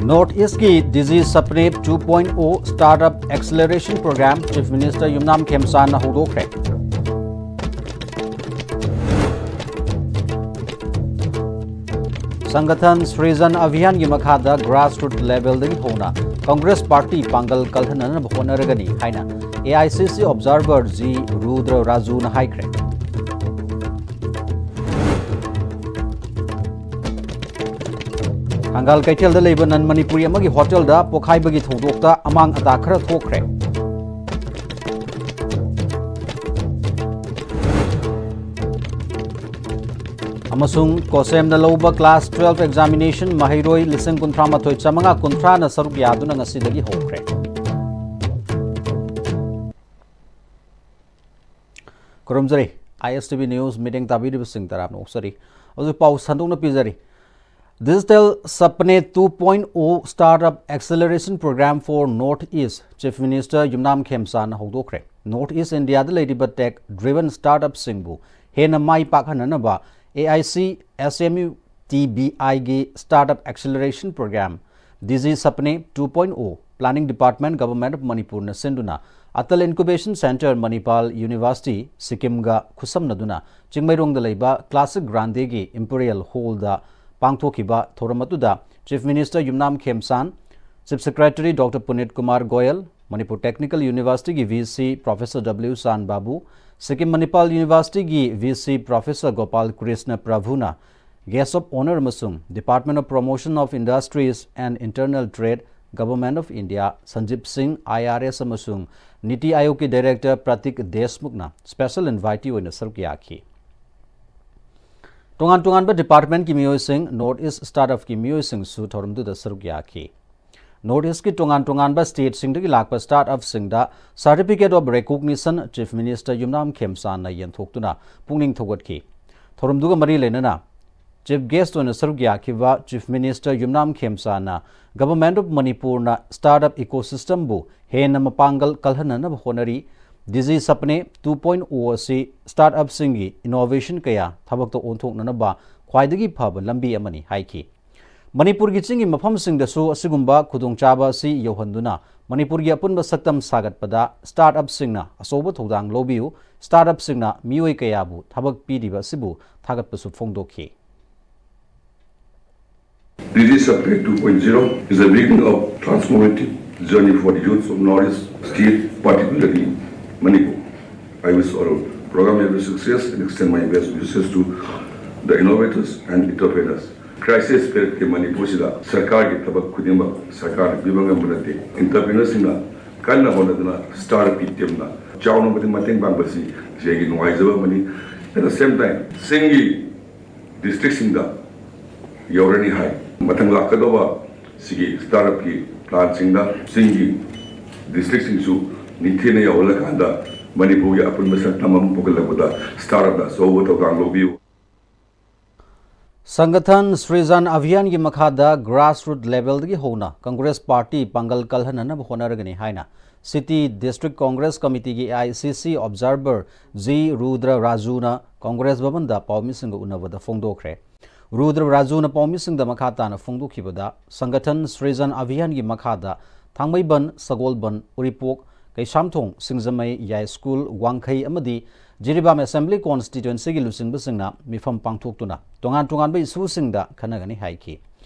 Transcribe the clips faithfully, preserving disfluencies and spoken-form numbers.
North East ꯀꯤ Digi Sapne two point O Startup Acceleration Program Chief Minister ꯌꯨꯝꯅꯥꯝ ꯈꯦꯝꯆꯥꯟꯅ ꯍꯧꯗꯣꯛꯈ꯭ꯔꯦ꯫ Sangathan Srijan Abhiyan ꯒꯤ ꯃꯈꯥꯗ grassroot level ꯗꯒꯤ ꯍꯧꯅ Congress Party ꯄꯥꯡꯒꯜ ꯀꯜꯍꯟꯅꯅꯕ ꯍꯣꯠꯅꯔꯒꯅꯤ ꯍꯥꯏꯅ A I C C observer G Rudra Raju ꯅ ꯍꯥꯏꯈ꯭ꯔꯦ꯫ ꯊꯪꯒꯥꯜ ꯀꯩꯊꯦꯜꯗ ꯂꯩꯕ non Manipuri ꯑꯃꯒꯤ hotel ꯗ ꯄꯣꯈꯥꯏꯕꯒꯤ ꯊꯧꯗꯣꯛꯇ ꯑꯃꯥꯡ ꯑꯇꯥ ꯈꯔ ꯊꯣꯛꯈ꯭ꯔꯦ꯫ ꯑꯃꯁꯨꯡ COHSEM ꯅ ꯂꯧꯕ class twelve examination ꯃꯍꯩꯔꯣꯏ ꯂꯤꯁꯤꯡ ꯀꯨꯟꯊ꯭ꯔꯥ ꯃꯥꯊꯣꯏ ꯆꯥꯃꯉꯥ ꯀꯨꯟꯊ꯭ꯔꯥ ꯅ ꯁꯔꯨꯛ ꯌꯥꯗꯨꯅ ꯉꯁꯤꯗꯒꯤ ꯍꯧꯈ꯭ꯔꯦ꯫ ꯈꯨꯔꯨꯝꯖꯔꯤ꯫ I S T V News meeting ꯇꯥꯕꯤꯔꯤꯕꯁꯤꯡ ꯇꯔꯥꯝꯅ ꯑꯣꯛꯆꯔꯤ꯫ ꯍꯧꯖꯤꯛ ꯄꯥꯎ ꯁꯟꯗꯣꯛꯅ ꯄꯤꯖꯔꯤ꯫ Digi Sapne two point O Startup Acceleration Program for North East Chief Minister Yumnam ꯈꯦꯝꯆꯥꯟꯅ ꯍꯧꯗꯣꯛꯈ꯭ꯔꯦ꯫ North East India ꯗ ꯂꯩꯔꯤꯕ tech driven startup ꯁꯤꯡꯕꯨ ꯍꯦꯟꯅ ꯃꯥꯏ ꯄꯥꯛꯍꯟꯅꯅꯕ A I C S M U T B I ꯒꯤ Startup Acceleration Program Digi Sapne two point O Planning Department, Government of Manipur ꯅ ꯁꯤꯟꯗꯨꯅ Atal Incubation Centre, Manipal University, ꯁꯤꯛꯀꯤꯝꯒ ꯈꯨꯠꯁꯝꯅꯗꯨꯅ ꯆꯤꯡꯃꯩꯔꯣꯡꯗ ꯂꯩꯕ Classic Grande ꯒꯤ Imperial Hall ꯗ ꯄꯥꯡꯊꯣꯛꯈꯤꯕ ꯊꯧꯔꯝ ꯑꯗꯨꯗ Chief Minister ꯌꯨꯝꯅꯥꯝ ꯈꯦꯝꯆꯥꯟ, Chief Secretary Doctor Puneet Kumar Goel, Manipur Technical University ꯒꯤ V C Professor W ꯁꯥꯟ ꯕꯥꯕꯨ, Sikkim ꯃꯅꯤꯄꯥꯜ University ꯒꯤ V C Professor Gopal Krishna ꯄ꯭ꯔꯚꯨꯅ Guest of Honour ꯑꯃꯁꯨꯡ Department of Promotion of Industries and Internal Trade, Government of India, ꯁꯟꯖꯤꯞ ꯁꯤꯡ, I R S, ꯑꯃꯁꯨꯡ ꯅꯤꯇꯤ ꯑꯥꯌꯣꯒꯀꯤ Director ꯄ꯭ꯔꯇꯤꯛ ꯗꯦꯁꯃꯨꯈꯅ special invitee ꯑꯣꯏꯅ ꯁꯔꯨꯛ ꯌꯥꯈꯤ꯫ ꯇꯣꯉꯥꯟ ꯇꯣꯉꯥꯟꯕ department ꯀꯤ ꯃꯤꯑꯣꯏꯁꯤꯡ, North East Startup ꯀꯤ ꯃꯤꯑꯣꯏꯁꯤꯡꯁꯨ ꯊꯧꯔꯝꯗꯨꯗ ꯁꯔꯨꯛ ꯌꯥꯈꯤ꯫ North East ꯀꯤ ꯇꯣꯉꯥꯟ ꯇꯣꯉꯥꯟꯕ state ꯁꯤꯡꯗꯒꯤ ꯂꯥꯛꯄ startup ꯁꯤꯡꯗ Certificate of Recognition Chief Minister ꯌꯨꯝꯅꯥꯝ ꯈꯦꯝꯆꯥꯟꯅ ꯌꯦꯟꯊꯣꯛꯇꯨꯅ ꯄꯨꯛꯅꯤꯡ ꯊꯧꯒꯠꯈꯤ꯫ ꯊꯧꯔꯝꯗꯨꯒ ꯃꯔꯤ ꯂꯩꯅꯅ Chief Guest ꯑꯣꯏꯅ ꯁꯔꯨꯛ ꯌꯥꯈꯤꯕ Chief Minister Yumnam ꯈꯦꯝꯆꯥꯟꯅ Government of ꯃꯅꯤꯄꯨꯔꯅ startup ecosystem ꯕꯨ ꯍꯦꯟꯅ ꯃꯄꯥꯡꯒꯜ ꯀꯜꯍꯟꯅꯅꯕ ꯍꯣꯠꯅꯔꯤ꯫ Digi Sapne two point O ꯑꯁꯤ startup ꯁꯤꯡꯒꯤ innovation ꯀꯌꯥ ꯊꯕꯛꯇ ꯑꯣꯟꯊꯣꯛꯅꯅꯕ ꯈ꯭ꯋꯥꯏꯗꯒꯤ ꯐꯕ ꯂꯝꯕꯤ ꯑꯃꯅꯤ ꯍꯥꯏꯈꯤ꯫ ꯃꯅꯤꯄꯨꯔꯒꯤ ꯆꯤꯡꯒꯤ ꯃꯐꯝꯁꯤꯡꯗꯁꯨ ꯑꯁꯤꯒꯨꯝꯕ ꯈꯨꯗꯣꯡꯆꯥꯕ ꯑꯁꯤ ꯌꯧꯍꯟꯗꯨꯅ ꯃꯅꯤꯄꯨꯔꯒꯤ ꯑꯄꯨꯟꯕ ꯁꯛꯇꯝ ꯁꯥꯒꯠꯄꯗ startup ꯁꯤꯡꯅ ꯑꯆꯧꯕ ꯊꯧꯗꯥꯡ ꯂꯧꯕꯤꯌꯨ, startup ꯁꯤꯡꯅ ꯃꯤꯑꯣꯏ ꯀꯌꯥꯕꯨ ꯊꯕꯛ ꯄꯤꯔꯤꯕ ꯑꯁꯤꯕꯨ ꯊꯥꯒꯠꯄꯁꯨ ꯐꯣꯡꯗꯣꯛꯈꯤ꯫ Digi Subtech two point zero is a beginning of transformative journey for the youth of Northeast state, particularly Manipur. I wish all program every success and extend my best wishes to the innovators and entrepreneurs. Crisis period ꯀꯤ ꯃꯅꯤꯄꯨꯔꯁꯤꯗ ꯁꯔꯀꯥꯔꯒꯤ ꯊꯕꯛ ꯈꯨꯗꯤꯡꯃꯛ ꯁꯔꯀꯥꯔꯅ ꯄꯤꯕ ꯉꯝꯕ ꯅꯠꯇꯦ꯫ Entrepreneur ꯁꯤꯡꯅ ꯀꯟꯅ ꯍꯣꯠꯅꯗꯨꯅ startup ꯀꯤ team ꯅ ꯆꯥꯎꯅ ꯃꯇꯦꯡ ꯄꯥꯡꯕꯁꯤ ꯏꯆꯦꯒꯤ ꯅꯨꯡꯉꯥꯏꯖꯕ ꯑꯃꯅꯤ꯫ At the same time, ꯆꯤꯡꯒꯤ district ꯁꯤꯡꯗ ꯌꯧꯔꯅꯤ ꯍꯥꯏ꯫ ꯃꯊꯪ ꯂꯥꯛꯀꯗꯧꯕ ꯁꯤꯒꯤ startup ꯀꯤ plan ꯁꯤꯡꯗ ꯆꯤꯡꯒꯤ district ꯁꯤꯡꯁꯨ ꯅꯤꯡꯊꯤꯅ ꯌꯧꯍꯜꯂꯀꯥꯟꯗ ꯃꯅꯤꯄꯨꯔꯒꯤ ꯑꯄꯨꯟꯕ ꯁꯛꯇꯝ ꯑꯃ ꯄꯨꯈꯠꯂꯛꯄꯗ startup ꯅ ꯑꯆꯧꯕ ꯊꯧꯗꯥꯡ ꯂꯧꯕꯤꯌꯨ꯫ ꯁꯪꯒꯊꯟ ꯁ꯭ꯔꯤꯖꯥꯟ ꯑꯚꯤꯌꯥꯟꯒꯤ ꯃꯈꯥꯗ grassroot level ꯗꯒꯤ ꯍꯧꯅ Congress party ꯄꯥꯡꯒꯜ ꯀꯜꯍꯟꯅꯅꯕ ꯍꯣꯠꯅꯔꯒꯅꯤ ꯍꯥꯏꯅ City District Congress Committee ꯒꯤ A I C C observer G Rudra ꯔꯥꯖꯨꯅ Congress ꯚꯕꯟꯗ ꯄꯥꯎꯃꯤꯁꯤꯡꯒ ꯎꯅꯕꯗ ꯐꯣꯡꯗꯣꯛꯈ꯭ꯔꯦ꯫ Rudra ꯔꯥꯖꯨꯅ ꯄꯥꯎꯃꯤꯁꯤꯡꯗ ꯃꯈꯥ ꯇꯥꯅ ꯐꯣꯡꯗꯣꯛꯈꯤꯕꯗ, ꯁꯪꯒꯊꯟ ꯁ꯭ꯔꯤꯖꯟ ꯑꯚꯤꯌꯥꯟꯒꯤ ꯃꯈꯥꯗ ꯊꯥꯡꯃꯩꯕꯟ, ꯁꯒꯣꯜꯕꯟ, ꯎꯔꯤꯄꯣꯛ, ꯀꯩꯁꯥꯝꯊꯣꯡ, ꯁꯤꯡꯖꯃꯩ, ꯌꯥꯏꯁ꯭ꯀꯨꯜ, ꯋꯥꯡꯈꯩ ꯑꯃꯗꯤ ꯖꯤꯔꯤꯕꯥꯝ Assembly Constituency ꯒꯤ ꯂꯨꯆꯤꯡꯕꯁꯤꯡꯅ ꯃꯤꯐꯝ ꯄꯥꯡꯊꯣꯛꯇꯨꯅ ꯇꯣꯉꯥꯟ ꯇꯣꯉꯥꯟꯕ issue ꯁꯤꯡꯗ ꯈꯟꯅꯒꯅꯤ ꯍꯥꯏꯈꯤ꯫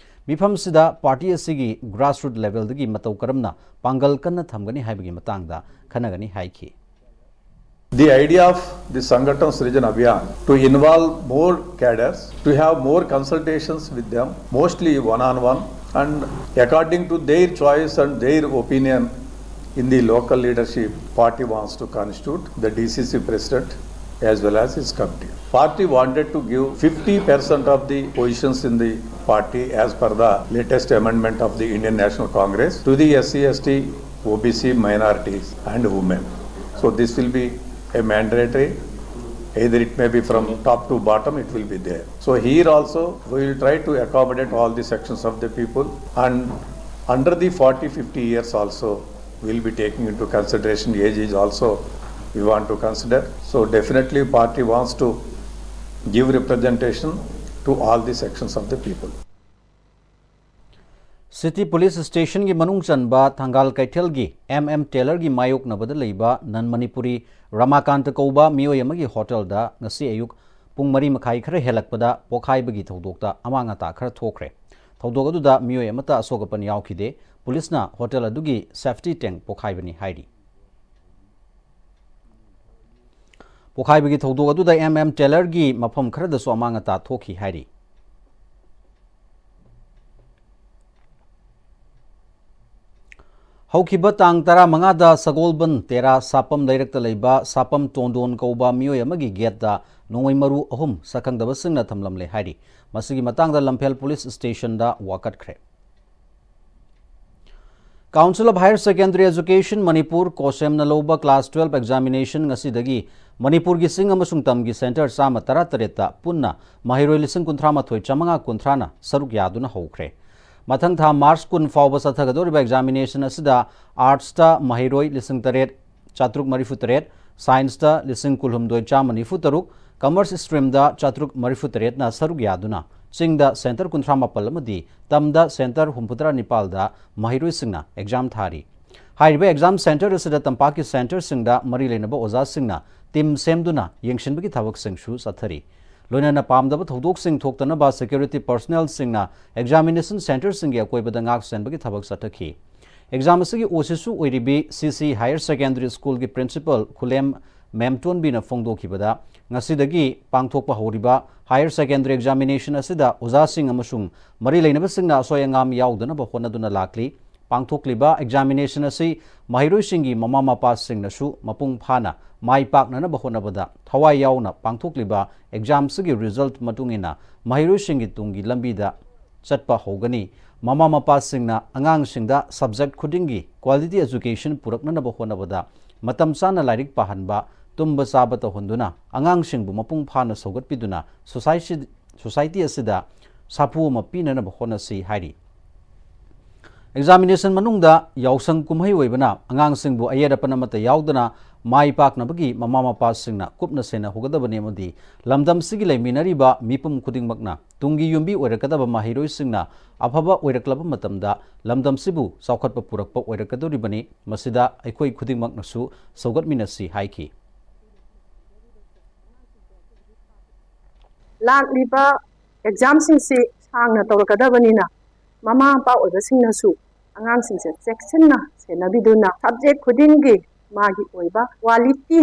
ꯃꯤꯐꯝꯁꯤꯗ party ꯑꯁꯤꯒꯤ grassroot level ꯗꯒꯤ ꯃꯇꯧ ꯀꯔꯝꯅ ꯄꯥꯡꯒꯜ ꯀꯟꯅ ꯊꯝꯒꯅꯤ ꯍꯥꯏꯕꯒꯤ ꯃꯇꯥꯡꯗ ꯈꯟꯅꯒꯅꯤ ꯍꯥꯏꯈꯤ꯫ The idea of the Sangathan Srijan Abhiyan to involve more cadres, to have more consultations with them, mostly one on one, and according to their choice and their opinion in the local leadership, party wants to constitute the D C C president as well as his committee. Party wanted to give fifty percent of the positions in the party as per the latest amendment of the Indian National Congress to the S C, S T, O B C, minorities and women. So this will be a mandatory, either it may be from top to bottom, it will be there. So here also we will try to accommodate all the sections of the people, and under the forty, fifty years also we will be taking into consideration, age is also we want to consider. So definitely party wants to give representation to all the sections of the people. City Police Stationꯒꯤ ꯃꯅꯨꯡ ꯆꯟꯕ ꯊꯪꯒꯥꯜ ꯀꯩꯊꯦꯜꯒꯤ M M ꯇꯦꯂꯔꯒꯤ ꯃꯥꯌꯣꯛꯅꯕꯗ ꯂꯩꯕ ꯅꯟ ꯃꯅꯤꯄꯨꯔꯤ ꯔꯥꯃꯥꯀꯥꯟꯇ ꯀꯧꯕ ꯃꯤꯑꯣꯏ ꯑꯃꯒꯤ ꯍꯣꯇꯦꯜꯗ ꯉꯁꯤ ꯑꯌꯨꯛ ꯄꯨꯡ ꯃꯔꯤ ꯃꯈꯥꯏ ꯈꯔ ꯍꯦꯜꯂꯛꯄꯗ ꯄꯣꯈꯥꯏꯕꯒꯤ ꯊꯧꯗꯣꯛꯇ ꯑꯃꯥꯡ ꯑꯇꯥ ꯈꯔ ꯊꯣꯛꯈ꯭ꯔꯦ꯫ ꯊꯧꯗꯣꯛ ꯑꯗꯨꯗ ꯃꯤꯑꯣꯏ ꯑꯃꯠꯇ ꯑꯁꯣꯛ ꯑꯄꯟ ꯌꯥꯎꯈꯤꯗꯦ꯫ ꯄꯨꯂꯤꯁꯅ ꯍꯣꯇꯦꯜ ꯑꯗꯨꯒꯤ safety tank ꯄꯣꯈꯥꯏꯕꯅꯤ ꯍꯥꯏꯔꯤ꯫ ꯄꯣꯈꯥꯏꯕꯒꯤ ꯊꯧꯗꯣꯛ ꯑꯗꯨꯗ ꯑꯦꯝ ꯑꯦꯝ ꯇꯦꯂꯔꯒꯤ ꯃꯐꯝ ꯈꯔꯗꯁꯨ ꯑꯃꯥꯡ ꯑꯇꯥ ꯊꯣꯛꯈꯤ ꯍꯥꯏꯔꯤ꯫ ꯍꯧꯈꯤꯕ ꯇꯥꯡ ꯇꯔꯥꯃꯉꯥꯗ ꯁꯒꯣꯜꯕꯟ ꯇꯦꯔꯥ ꯁꯥꯄꯝ ꯂꯩꯔꯛꯇ ꯂꯩꯕ ꯁꯥꯄꯝ ꯇꯣꯟꯗꯣꯟ ꯀꯧꯕ ꯃꯤꯑꯣꯏ ꯑꯃꯒꯤ ꯒꯦꯠꯇ ꯅꯣꯡꯃꯩ ꯃꯔꯨ ꯑꯍꯨꯝ ꯁꯛꯈꯪꯗꯕꯁꯤꯡꯅ ꯊꯝꯂꯝꯂꯦ ꯍꯥꯏꯔꯤ꯫ ꯃꯁꯤꯒꯤ ꯃꯇꯥꯡꯗ ꯂꯝꯐꯦꯜ ꯄꯨꯂꯤꯁ ꯁ꯭ꯇꯦꯁꯟꯗ ꯋꯥꯀꯠꯈ꯭ꯔꯦ꯫ Council of Higher Secondary Education Manipur, ꯀꯣꯁꯦꯝꯅ ꯂꯧꯕ class twelve examination ꯉꯁꯤꯗꯒꯤ ꯃꯅꯤꯄꯨꯔꯒꯤ ꯆꯤꯡ ꯑꯃꯁꯨꯡ ꯇꯝꯒꯤ centre ꯆꯥꯝꯃ ꯇꯔꯥꯇꯔꯦꯠꯇ ꯄꯨꯟꯅ ꯃꯍꯩꯔꯣꯏ ꯂꯤꯁꯤꯡ ꯀꯨꯟꯊ꯭ꯔꯥ ꯃꯥꯊꯣꯏ ꯆꯥꯃꯉꯥ ꯀꯨꯟꯊ꯭ꯔꯥꯅ ꯁꯔꯨꯛ ꯌꯥꯗꯨꯅ ꯍꯧꯈ꯭ꯔꯦ꯫ ꯃꯊꯪ ꯊꯥ March ꯀꯨꯟ ꯐꯥꯎꯕ ꯆꯠꯊꯒꯗꯧꯔꯤꯕ examination ꯑꯁꯤꯗ Artsꯇ ꯃꯍꯩꯔꯣꯏ ꯂꯤꯁꯤꯡ ꯇꯔꯦꯠ ꯆꯥꯇ꯭ꯔꯨꯛ ꯃꯔꯤꯐꯨ ꯇꯔꯦꯠ, Scienceꯇ ꯂꯤꯁꯤꯡ ꯀꯨꯟꯍꯨꯝꯗꯣꯏ ꯆꯥꯝꯃ ꯅꯤꯐꯨ ꯇꯔꯨꯛ, Commerce streamꯗ ꯆꯥꯇ꯭ꯔꯨꯛ ꯃꯔꯤꯐꯨ ꯇꯔꯦꯠꯅ ꯁꯔꯨꯛ ꯌꯥꯗꯨꯅ ꯆꯤꯡꯗ centre ꯀꯨꯟꯊ꯭ꯔꯥ ꯃꯥꯄꯜ ꯑꯃꯗꯤ ꯇꯝꯗ centre ꯍꯨꯝꯐꯨꯇꯔꯥ ꯅꯤꯄꯥꯜꯗ ꯃꯍꯩꯔꯣꯏꯁꯤꯡꯅ exam ꯊꯥꯔꯤ꯫ ꯍꯥꯏꯔꯤꯕ exam centre ꯑꯁꯤꯗ ꯇꯝꯄꯥꯛꯀꯤ centreꯁꯤꯡꯗ ꯃꯔꯤ ꯂꯩꯅꯕ ꯑꯣꯖꯥꯁꯤꯡꯅ team ꯁꯦꯝꯗꯨꯅ ꯌꯦꯡꯁꯤꯟꯕꯒꯤ ꯊꯕꯛꯁꯤꯡꯁꯨ ꯆꯠꯊꯔꯤ꯫ ꯂꯣꯏꯅꯅ ꯄꯥꯝꯗꯕ ꯊꯧꯗꯣꯛꯁꯤꯡ ꯊꯣꯛꯇꯅꯕ security personnelꯁꯤꯡꯅ examination centreꯁꯤꯡꯒꯤ ꯑꯀꯣꯏꯕꯗ ꯉꯥꯛ ꯁꯦꯟꯕꯒꯤ ꯊꯕꯛ ꯆꯠꯊꯈꯤ꯫ Exam ꯑꯁꯤꯒꯤ ꯑꯣ ꯁꯤꯁꯨ ꯑꯣꯏꯔꯤꯕꯤ ꯁꯤ ꯁꯤ Higher Secondary Schoolꯒꯤ principal ꯈꯨꯂꯦꯝ ꯃꯦꯝꯇꯣꯟꯕꯤꯅ ꯐꯣꯡꯗꯣꯛꯈꯤꯕꯗ, ꯉꯁꯤꯗꯒꯤ ꯄꯥꯡꯊꯣꯛꯄ ꯍꯧꯔꯤꯕ higher secondary examination ꯑꯁꯤꯗ ꯑꯣꯖꯥꯁꯤꯡ ꯑꯃꯁꯨꯡ ꯃꯔꯤ ꯂꯩꯅꯕꯁꯤꯡꯅ ꯑꯁꯣꯏ ꯑꯉꯥꯝ ꯌꯥꯎꯗꯅꯕ ꯍꯣꯠꯅꯗꯨꯅ ꯂꯥꯛꯂꯤ꯫ ꯄꯥꯡꯊꯣꯛꯂꯤꯕ examination ꯑꯁꯤ ꯃꯍꯩꯔꯣꯏꯁꯤꯡꯒꯤ ꯃꯃꯥ ꯃꯄꯥꯁꯤꯡꯅꯁꯨ ꯃꯄꯨꯡ ꯐꯥꯅ ꯃꯥꯏ ꯄꯥꯛꯅꯅꯕ ꯍꯣꯠꯅꯕꯗ ꯊꯋꯥꯏ ꯌꯥꯎꯅ ꯄꯥꯡꯊꯣꯛꯂꯤꯕ examꯁꯤꯒꯤ result ꯃꯇꯨꯡ ꯏꯟꯅ ꯃꯍꯩꯔꯣꯏꯁꯤꯡꯒꯤ ꯇꯨꯡꯒꯤ ꯂꯝꯕꯤꯗ ꯆꯠꯄ ꯍꯧꯒꯅꯤ꯫ ꯃꯃꯥ ꯃꯄꯥꯁꯤꯡꯅ ꯑꯉꯥꯡꯁꯤꯡꯗ subject ꯈꯨꯗꯤꯡꯒꯤ quality education ꯄꯨꯔꯛꯅꯅꯕ ꯍꯣꯠꯅꯕꯗ ꯃꯇꯝ ꯆꯥꯅ ꯂꯥꯏꯔꯤꯛ ꯄꯥꯍꯟꯕ, ꯇꯨꯝꯕ ꯆꯥꯕ ꯇꯧꯍꯟꯗꯨꯅ ꯑꯉꯥꯡꯁꯤꯡꯕꯨ ꯃꯄꯨꯡ ꯐꯥꯅ ꯁꯧꯒꯠꯄꯤꯗꯨꯅ society, society ꯑꯁꯤꯗ ꯁꯥꯐꯨ ꯑꯃ ꯄꯤꯅꯅꯕ ꯍꯣꯠꯅꯁꯤ ꯍꯥꯏꯔꯤ꯫ Examination ꯃꯅꯨꯡꯗ ꯌꯥꯎꯁꯪ ꯀꯨꯝꯍꯩ ꯑꯣꯏꯕꯅ ꯑꯉꯥꯡꯁꯤꯡꯕꯨ ꯑꯌꯦꯠ ꯑꯄꯟ ꯑꯃꯠꯇ ꯌꯥꯎꯗꯅ ꯃꯥꯏ ꯄꯥꯛꯅꯕꯒꯤ ꯃꯃꯥ ꯃꯄꯥꯁꯤꯡꯅ ꯀꯨꯞꯅ ꯁꯦꯟꯅꯍꯧꯒꯗꯕꯅꯤ ꯑꯃꯗꯤ ꯂꯝꯗꯝꯁꯤꯒꯤ ꯂꯩꯃꯤꯟꯅꯔꯤꯕ ꯃꯤꯄꯨꯝ ꯈꯨꯗꯤꯡꯃꯛꯅ ꯇꯨꯡꯒꯤ ꯌꯨꯝꯕꯤ ꯑꯣꯏꯔꯛꯀꯗꯕ ꯃꯍꯩꯔꯣꯏꯁꯤꯡꯅ ꯑꯐꯕ ꯑꯣꯏꯔꯛꯂꯕ ꯃꯇꯝꯗ ꯂꯝꯗꯝꯁꯤꯕꯨ ꯆꯥꯎꯈꯠꯄ ꯄꯨꯔꯛꯄ ꯑꯣꯏꯔꯛꯀꯗꯧꯔꯤꯕꯅꯤ꯫ ꯃꯁꯤꯗ ꯑꯩꯈꯣꯏ ꯈꯨꯗꯤꯡꯃꯛꯅꯁꯨ ꯁꯧꯒꯠꯃꯤꯟꯅꯁꯤ ꯍꯥꯏꯈꯤ꯫ ꯂꯥꯛꯂꯤꯕ ꯑꯦꯛꯖꯥꯝꯁꯤꯡꯁꯤ ꯁꯥꯡꯅ ꯇꯧꯔꯛꯀꯗꯕꯅꯤꯅ ꯃꯃꯥ ꯃꯄꯥ ꯑꯣꯏꯕꯁꯤꯡꯅꯁꯨ ꯑꯉꯥꯡꯁꯤꯡꯁꯦ ꯆꯦꯛꯁꯤꯟꯅ ꯁꯦꯟꯅꯕꯤꯗꯨꯅ ꯁꯕꯖꯦꯛ ꯈꯨꯗꯤꯡꯒꯤ ꯃꯥꯒꯤ ꯑꯣꯏꯕ ꯀ꯭ꯋꯥꯂꯤꯇꯤ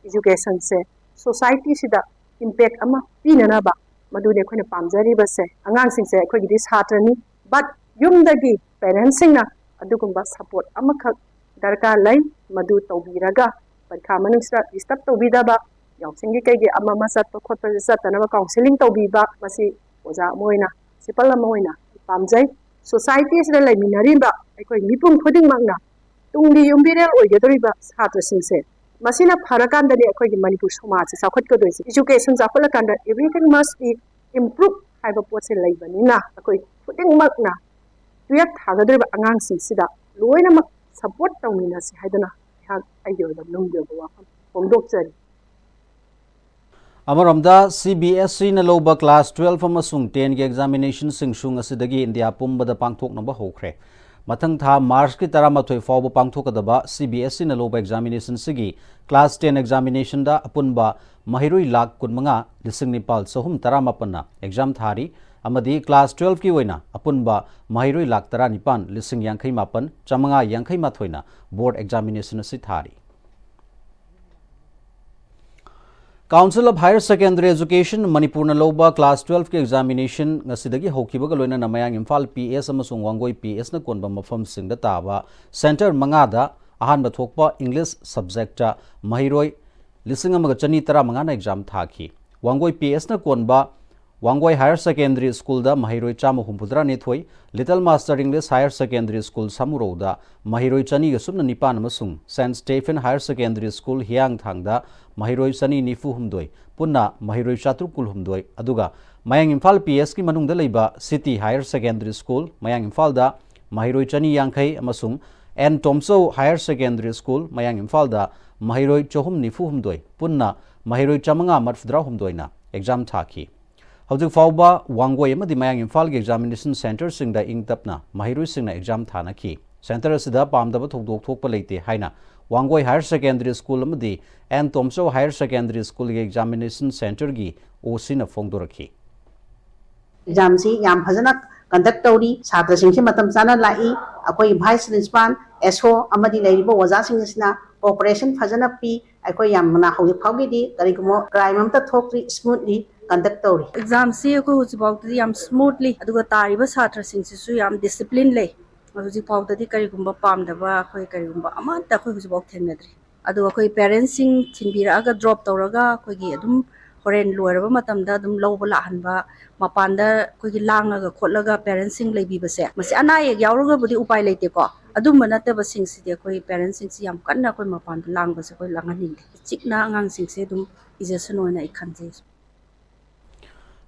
ꯏꯖꯨꯀꯦꯁꯟꯁꯦ ꯁꯣꯁꯥꯏꯇꯤꯁꯤꯗ ꯏꯝꯄꯦꯛ ꯑꯃ ꯄꯤꯅꯅꯕ ꯃꯗꯨꯅꯤ ꯑꯩꯈꯣꯏꯅ ꯄꯥꯝꯖꯔꯤꯕꯁꯦ꯫ ꯑꯉꯥꯡꯁꯤꯡꯁꯦ ꯑꯩꯈꯣꯏꯒꯤꯗꯤ ꯁꯥꯇ꯭ꯔꯅꯤ, ꯕꯠ ꯌꯨꯝꯗꯒꯤ ꯄꯦꯔꯦꯟꯁꯁꯤꯡꯅ ꯑꯗꯨꯒꯨꯝꯕ ꯁꯄꯣꯔꯠ ꯑꯃꯈꯛ ꯗꯔꯀꯥꯔ ꯂꯩ꯫ ꯃꯗꯨ ꯇꯧꯕꯤꯔꯒ ꯄꯔꯤꯈꯥ ꯃꯅꯨꯡꯁꯤꯗ ꯗꯤꯁꯇꯔꯕ ꯇꯧꯕꯤꯗꯕ, ꯌꯥꯎꯁꯪꯒꯤ ꯀꯩꯒꯤ ꯑꯃ ꯑꯃ ꯆꯠꯄ ꯈꯣꯠꯄꯁꯦ ꯆꯠꯇꯅꯕ ꯀꯥꯎꯟꯁꯤꯂꯤꯡ ꯇꯧꯕꯤꯕ, ꯃꯁꯤ ꯑꯣꯖꯥ ꯑꯃ ꯑꯣꯏꯅ, ꯄ꯭ꯔꯤꯟꯁꯤꯄꯜ ꯑꯃ ꯑꯣꯏꯅ ꯄꯥꯝꯖꯩ꯫ ꯁꯣꯁꯥꯏꯇꯤꯁꯤꯗ ꯂꯩꯃꯤꯟꯅꯔꯤꯕ ꯑꯩꯈꯣꯏ ꯃꯤꯄꯨꯝ ꯈꯨꯗꯤꯡꯃꯛꯅ ꯇꯨꯡꯒꯤ ꯌꯨꯝꯕꯤꯔꯦꯜ ꯑꯣꯏꯒꯗꯧꯔꯤꯕ ꯁꯥꯇ꯭ꯔꯁꯤꯡꯁꯦ, ꯃꯁꯤꯅ ꯐꯔꯀꯥꯟꯗꯅꯤ ꯑꯩꯈꯣꯏꯒꯤ Manipur ꯁꯃꯥꯖꯁꯦ ꯆꯥꯎꯈꯠꯀꯗꯣꯏꯁꯦ꯫ Education ꯆꯥꯎꯈꯠꯂꯀꯥꯟꯗ everything must be improve ꯍꯥꯏꯕ ꯄꯣꯠꯁꯦ ꯂꯩꯕꯅꯤꯅ ꯑꯩꯈꯣꯏ ꯈꯨꯗꯤꯡꯃꯛꯅ ꯇꯨꯌꯦꯜꯐ ꯊꯥꯒꯗꯧꯔꯤꯕ ꯑꯉꯥꯡꯁꯤꯡꯁꯤꯗ ꯂꯣꯏꯅꯃꯛ ꯁꯄꯣꯔꯠ ꯇꯧꯃꯤꯟꯅꯁꯤ ꯍꯥꯏꯗꯅ ꯑꯩꯍꯥꯛ ꯑꯩꯒꯤ ꯑꯣꯏꯕ ꯅꯨꯡꯒꯤ ꯑꯣꯏꯕ ꯋꯥꯐꯝ ꯐꯣꯡꯗꯣꯛꯆꯔꯤ꯫ ꯑꯃꯔꯣꯝꯗ, ꯁꯤ ꯕꯤ ꯑꯦꯁ ꯏꯅ ꯂꯧꯕ ꯀ꯭ꯂꯥꯁ ꯇꯨꯌꯦꯜꯐ ꯑꯃꯁꯨꯡ ꯇꯦꯟꯒꯤ ꯑꯦꯛꯖꯥꯃꯤꯅꯦꯁꯟꯁꯤꯡꯁꯨ ꯉꯁꯤꯗꯒꯤ ꯏꯟꯗꯤꯌꯥ ꯄꯨꯝꯕꯗ ꯄꯥꯡꯊꯣꯛꯅꯕ ꯍꯧꯈ꯭ꯔꯦ꯫ ꯃꯊꯪ ꯊꯥ ꯃꯥꯔꯆꯀꯤ ꯇꯔꯥꯃꯥꯊꯣꯏ ꯐꯥꯎꯕ ꯄꯥꯡꯊꯣꯛꯀꯗꯕ ꯁꯤ ꯕꯤ ꯑꯦꯁ ꯏꯅ ꯂꯧꯕ ꯑꯦꯛꯖꯥꯃꯤꯅꯦꯁꯟꯁꯤꯒꯤ ꯀ꯭ꯂꯥꯁ ꯇꯦꯟ ꯑꯦꯛꯖꯥꯃꯤꯅꯦꯁꯟꯗ ꯑꯄꯨꯟꯕ ꯃꯍꯩꯔꯣꯏ ꯂꯥꯈ ꯀꯨꯟꯃꯉꯥ ꯂꯤꯁꯤꯡ ꯅꯤꯄꯥꯜ ꯆꯍꯨꯝ ꯇꯔꯥꯃꯥꯄꯟꯅ ꯑꯦꯛꯖꯥꯝ ꯊꯥꯔꯤ ꯑꯃꯗꯤ ꯀ꯭ꯂꯥꯁ ꯇꯨꯌꯦꯜꯐꯀꯤ ꯑꯣꯏꯅ ꯑꯄꯨꯟꯕ ꯃꯍꯩꯔꯣꯏ ꯂꯥꯈ ꯇꯔꯥꯅꯤꯄꯥꯟ ꯂꯤꯁꯤꯡ ꯌꯥꯡꯈꯩ ꯃꯥꯄꯟ ꯆꯥꯃꯉꯥ ꯌꯥꯡꯈꯩ ꯃꯥꯊꯣꯏꯅ ꯕꯣꯔꯗ ꯑꯦꯛꯖꯥꯃꯤꯅꯦꯁꯟ ꯑꯁꯤ ꯊꯥꯔꯤ꯫ Council of Higher Secondary Education ꯃꯅꯤꯄꯨꯔꯅ ꯂꯧꯕ ꯀ꯭ꯂꯥꯁ ꯇꯨꯌꯦꯜꯐꯀꯤ ꯑꯦꯛꯖꯥꯃꯤꯅꯦꯁꯟ ꯉꯁꯤꯗꯒꯤ ꯍꯧꯈꯤꯕꯒ ꯂꯣꯏꯅꯅ ꯃꯌꯥꯡ ꯏꯝꯐꯥꯜ ꯄꯤ ꯑꯦꯁ ꯑꯃꯁꯨꯡ ꯋꯥꯡꯒꯣꯏ ꯄꯤ ꯑꯦꯁꯅ ꯀꯣꯟꯕ ꯃꯐꯝꯁꯤꯡꯗ ꯇꯥꯕ ꯁꯦꯟꯇꯔ ꯃꯉꯥꯗ ꯑꯍꯥꯟꯕ ꯊꯣꯛꯄ ꯏꯪꯂꯤꯁ ꯁꯕꯖꯦꯛꯇ ꯃꯍꯩꯔꯣꯏ ꯂꯤꯁꯤꯡ ꯑꯃꯒ ꯆꯅꯤ ꯇꯔꯥꯃꯉꯥꯅ ꯑꯦꯛꯖꯥꯝ ꯊꯥꯈꯤ꯫ ꯋꯥꯡꯒꯣꯏ ꯄꯤ ꯑꯦꯁꯅ ꯀꯣꯟꯕ ꯋꯥꯡꯒꯣꯏ ꯍꯥꯌꯔ ꯁꯦꯀꯦꯟꯗꯔꯤ ꯁ꯭ꯀꯨꯜꯗ ꯃꯍꯩꯔꯣꯏ ꯆꯥꯝꯃ ꯍꯨꯝꯐꯨꯇꯔꯥꯅꯤꯊꯣꯏ, little master English higher secondary school ꯁꯥꯃꯨꯔꯧꯗ ꯃꯍꯩꯔꯣꯏ ꯆꯅꯤꯒ ꯁꯨꯞꯅ ꯅꯤꯄꯥꯟ ꯑꯃꯁꯨꯡ saint Stephen higher secondary school ꯍꯤꯌꯥꯡꯊꯥꯡꯗ ꯃꯍꯩꯔꯣꯏ ꯆꯅꯤ ꯅꯤꯐꯨ ꯍꯨꯝꯗꯣꯏ, ꯄꯨꯟꯅ ꯃꯍꯩꯔꯣꯏ ꯆꯥꯇ꯭ꯔꯨꯛ ꯀꯨꯟꯍꯨꯝꯗꯣꯏ, ꯑꯗꯨꯒ ꯃꯌꯥꯡ ꯏꯝꯐꯥꯜ ꯄꯤ ꯑꯦꯁꯀꯤ ꯃꯅꯨꯡꯗ ꯂꯩꯕ ꯁꯤꯇꯤ ꯍꯥꯌꯔ ꯁꯦꯀꯦꯟꯗꯔꯤ ꯁ꯭ꯀꯨꯜ ꯃꯌꯥꯡ ꯏꯝꯐꯥꯜꯗ ꯃꯍꯩꯔꯣꯏ ꯆꯅꯤ ꯌꯥꯡꯈꯩ ꯑꯃꯁꯨꯡ ꯑꯦꯟ ꯇꯣꯝꯆꯧ ꯍꯥꯌꯔ ꯁꯦꯀꯦꯟꯗꯔꯤ ꯁ꯭ꯀꯨꯜ, ꯃꯌꯥꯡ ꯏꯝꯐꯥꯜꯗ ꯃꯍꯩꯔꯣꯏ ꯆꯍꯨꯝ ꯅꯤꯐꯨ ꯍꯨꯝꯗꯣꯏ, ꯄꯨꯟꯅ ꯃꯍꯩꯔꯣꯏ ꯆꯥꯃꯉꯥ ꯃꯔꯤꯐꯨꯇꯔꯥꯍꯨꯝꯗꯣꯏꯅ ꯑꯦꯛꯖꯥꯝ ꯊꯥꯈꯤ꯫ ꯍꯧꯖꯤꯛ ꯐꯥꯎꯕ ꯋꯥꯡꯒꯣꯏ ꯑꯃꯗꯤ ꯃꯌꯥꯡ ꯏꯝꯐꯥꯜꯒꯤ ꯑꯦꯛꯖꯥꯃꯤꯅꯦꯁꯟ ꯁꯦꯟꯇꯔꯁꯤꯡꯗ ꯏꯪ ꯇꯞꯅ ꯃꯍꯩꯔꯣꯏꯁꯤꯡꯅ ꯑꯦꯛꯖꯥꯝ ꯊꯥꯅꯈꯤ꯫ ꯁꯦꯟꯇꯔ ꯑꯁꯤꯗ ꯄꯥꯝꯗꯕ ꯊꯧꯗꯣꯛ ꯊꯣꯛꯄ ꯂꯩꯇꯦ ꯍꯥꯏꯅ ꯋꯥꯡꯒꯣꯏ ꯍꯥꯌꯔ ꯁꯦꯀꯦꯟꯗꯔꯤ ꯁ꯭ꯀꯨꯜ ꯑꯃꯗꯤ ꯑꯦꯟ ꯇꯣꯝꯆꯧ ꯍꯥꯌꯔ ꯁꯦꯀꯦꯟꯗꯔꯤ ꯁ꯭ꯀꯨꯜꯒꯤ ꯑꯦꯛꯖꯥꯃꯤꯅꯦꯁꯟ ꯁꯦꯟꯇꯔꯒꯤ ꯑꯣ ꯁꯤꯅ ꯐꯣꯡꯗꯣꯔꯛꯈꯤ꯫ ꯑꯦꯛꯖꯥꯝꯁꯤ ꯌꯥꯝ ꯐꯖꯅ ꯀꯟꯗꯛ ꯇꯧꯔꯤ, ꯁꯥꯇ꯭ꯔꯁꯤꯡꯁꯤ ꯃꯇꯝ ꯆꯥꯅ ꯂꯥꯛꯏ꯫ ꯑꯩꯈꯣꯏ ꯚꯥꯏꯁ ꯄ꯭ꯔꯤꯟꯁꯤꯄꯥꯜ, ꯑꯦꯁ ꯑꯣ ꯑꯃꯗꯤ ꯂꯩꯔꯤꯕ ꯑꯣꯖꯥꯁꯤꯡ ꯑꯁꯤꯅ ꯀꯣꯑꯣꯄꯔꯦꯁꯟ ꯐꯖꯅ ꯄꯤ꯫ ꯑꯩꯈꯣꯏ ꯌꯥꯝꯅ ꯍꯧꯖꯤꯛ ꯐꯥꯎꯒꯤꯗꯤ ꯀꯔꯤꯒꯨꯝꯕ ꯀ꯭ꯔꯥꯏꯝ ꯑꯝꯇ ꯊꯣꯛꯇ꯭ꯔꯤ, ꯁ꯭ꯃꯨꯠꯂꯤ ꯀꯟꯗꯛ ꯇꯧꯔꯤ꯫ ꯑꯦꯛꯖꯥꯝꯁꯤ ꯑꯩꯈꯣꯏ ꯍꯧꯖꯤꯛ ꯐꯥꯎꯗꯗꯤ ꯌꯥꯝ ꯁ꯭ꯃꯨꯠꯂꯤ, ꯑꯗꯨꯒ ꯇꯥꯔꯤꯕ ꯁꯥꯇ꯭ꯔꯁꯤꯡꯁꯤꯁꯨ ꯌꯥꯝ ꯗꯤꯁꯤꯄ꯭ꯂꯤꯟ ꯂꯩ꯫ ꯍꯧꯖꯤꯛ ꯐꯥꯎꯗꯗꯤ ꯀꯔꯤꯒꯨꯝꯕ ꯄꯥꯝꯗꯕ ꯑꯩꯈꯣꯏ ꯀꯔꯤꯒꯨꯝꯕ ꯑꯃꯠꯇ ꯑꯩꯈꯣꯏ ꯍꯧꯖꯤꯛ ꯐꯥꯎ ꯊꯦꯡꯅꯗ꯭ꯔꯤ꯫ ꯑꯗꯨꯒ ꯑꯩꯈꯣꯏ ꯄꯦꯔꯦꯟꯁꯁꯤꯡ ꯊꯤꯟꯕꯤꯔꯛꯑꯒ ꯗ꯭ꯔꯣꯞ ꯇꯧꯔꯒ ꯑꯩꯈꯣꯏꯒꯤ ꯑꯗꯨꯝ ꯍꯣꯔꯦꯟ ꯂꯣꯏꯔꯕ ꯃꯇꯝꯗ ꯑꯗꯨꯝ ꯂꯧꯕ ꯂꯥꯛꯍꯟꯕ, ꯃꯄꯥꯟꯗ ꯑꯩꯈꯣꯏꯒꯤ ꯂꯥꯡꯉꯒ ꯈꯣꯠꯂꯒ ꯄꯦꯔꯦꯟꯁꯁꯤꯡ ꯂꯩꯕꯤꯕꯁꯦ, ꯃꯁꯤ ꯑꯅꯥ ꯑꯌꯦꯛ ꯌꯥꯎꯔꯒꯕꯨꯗꯤ ꯎꯄꯥꯏ ꯂꯩꯇꯦꯀꯣ꯫ ꯑꯗꯨꯝꯕ ꯅꯠꯇꯕꯁꯤꯡꯁꯤꯗꯤ ꯑꯩꯈꯣꯏ ꯄꯦꯔꯦꯟꯁꯁꯤꯡꯁꯤ ꯌꯥꯝ ꯀꯟꯅ ꯑꯩꯈꯣꯏ ꯃꯄꯥꯟꯗ ꯂꯥꯡꯕꯁꯦ ꯑꯩꯈꯣꯏ ꯂꯥꯡꯍꯟꯅꯤꯡꯗꯦ꯫ ꯆꯤꯛꯅ ꯑꯉꯥꯡꯁꯤꯡꯁꯦ ꯑꯗꯨꯝ ꯏꯖꯁꯅꯨ ꯍꯥꯏꯅ ꯑꯩ ꯈꯟꯖꯩ꯫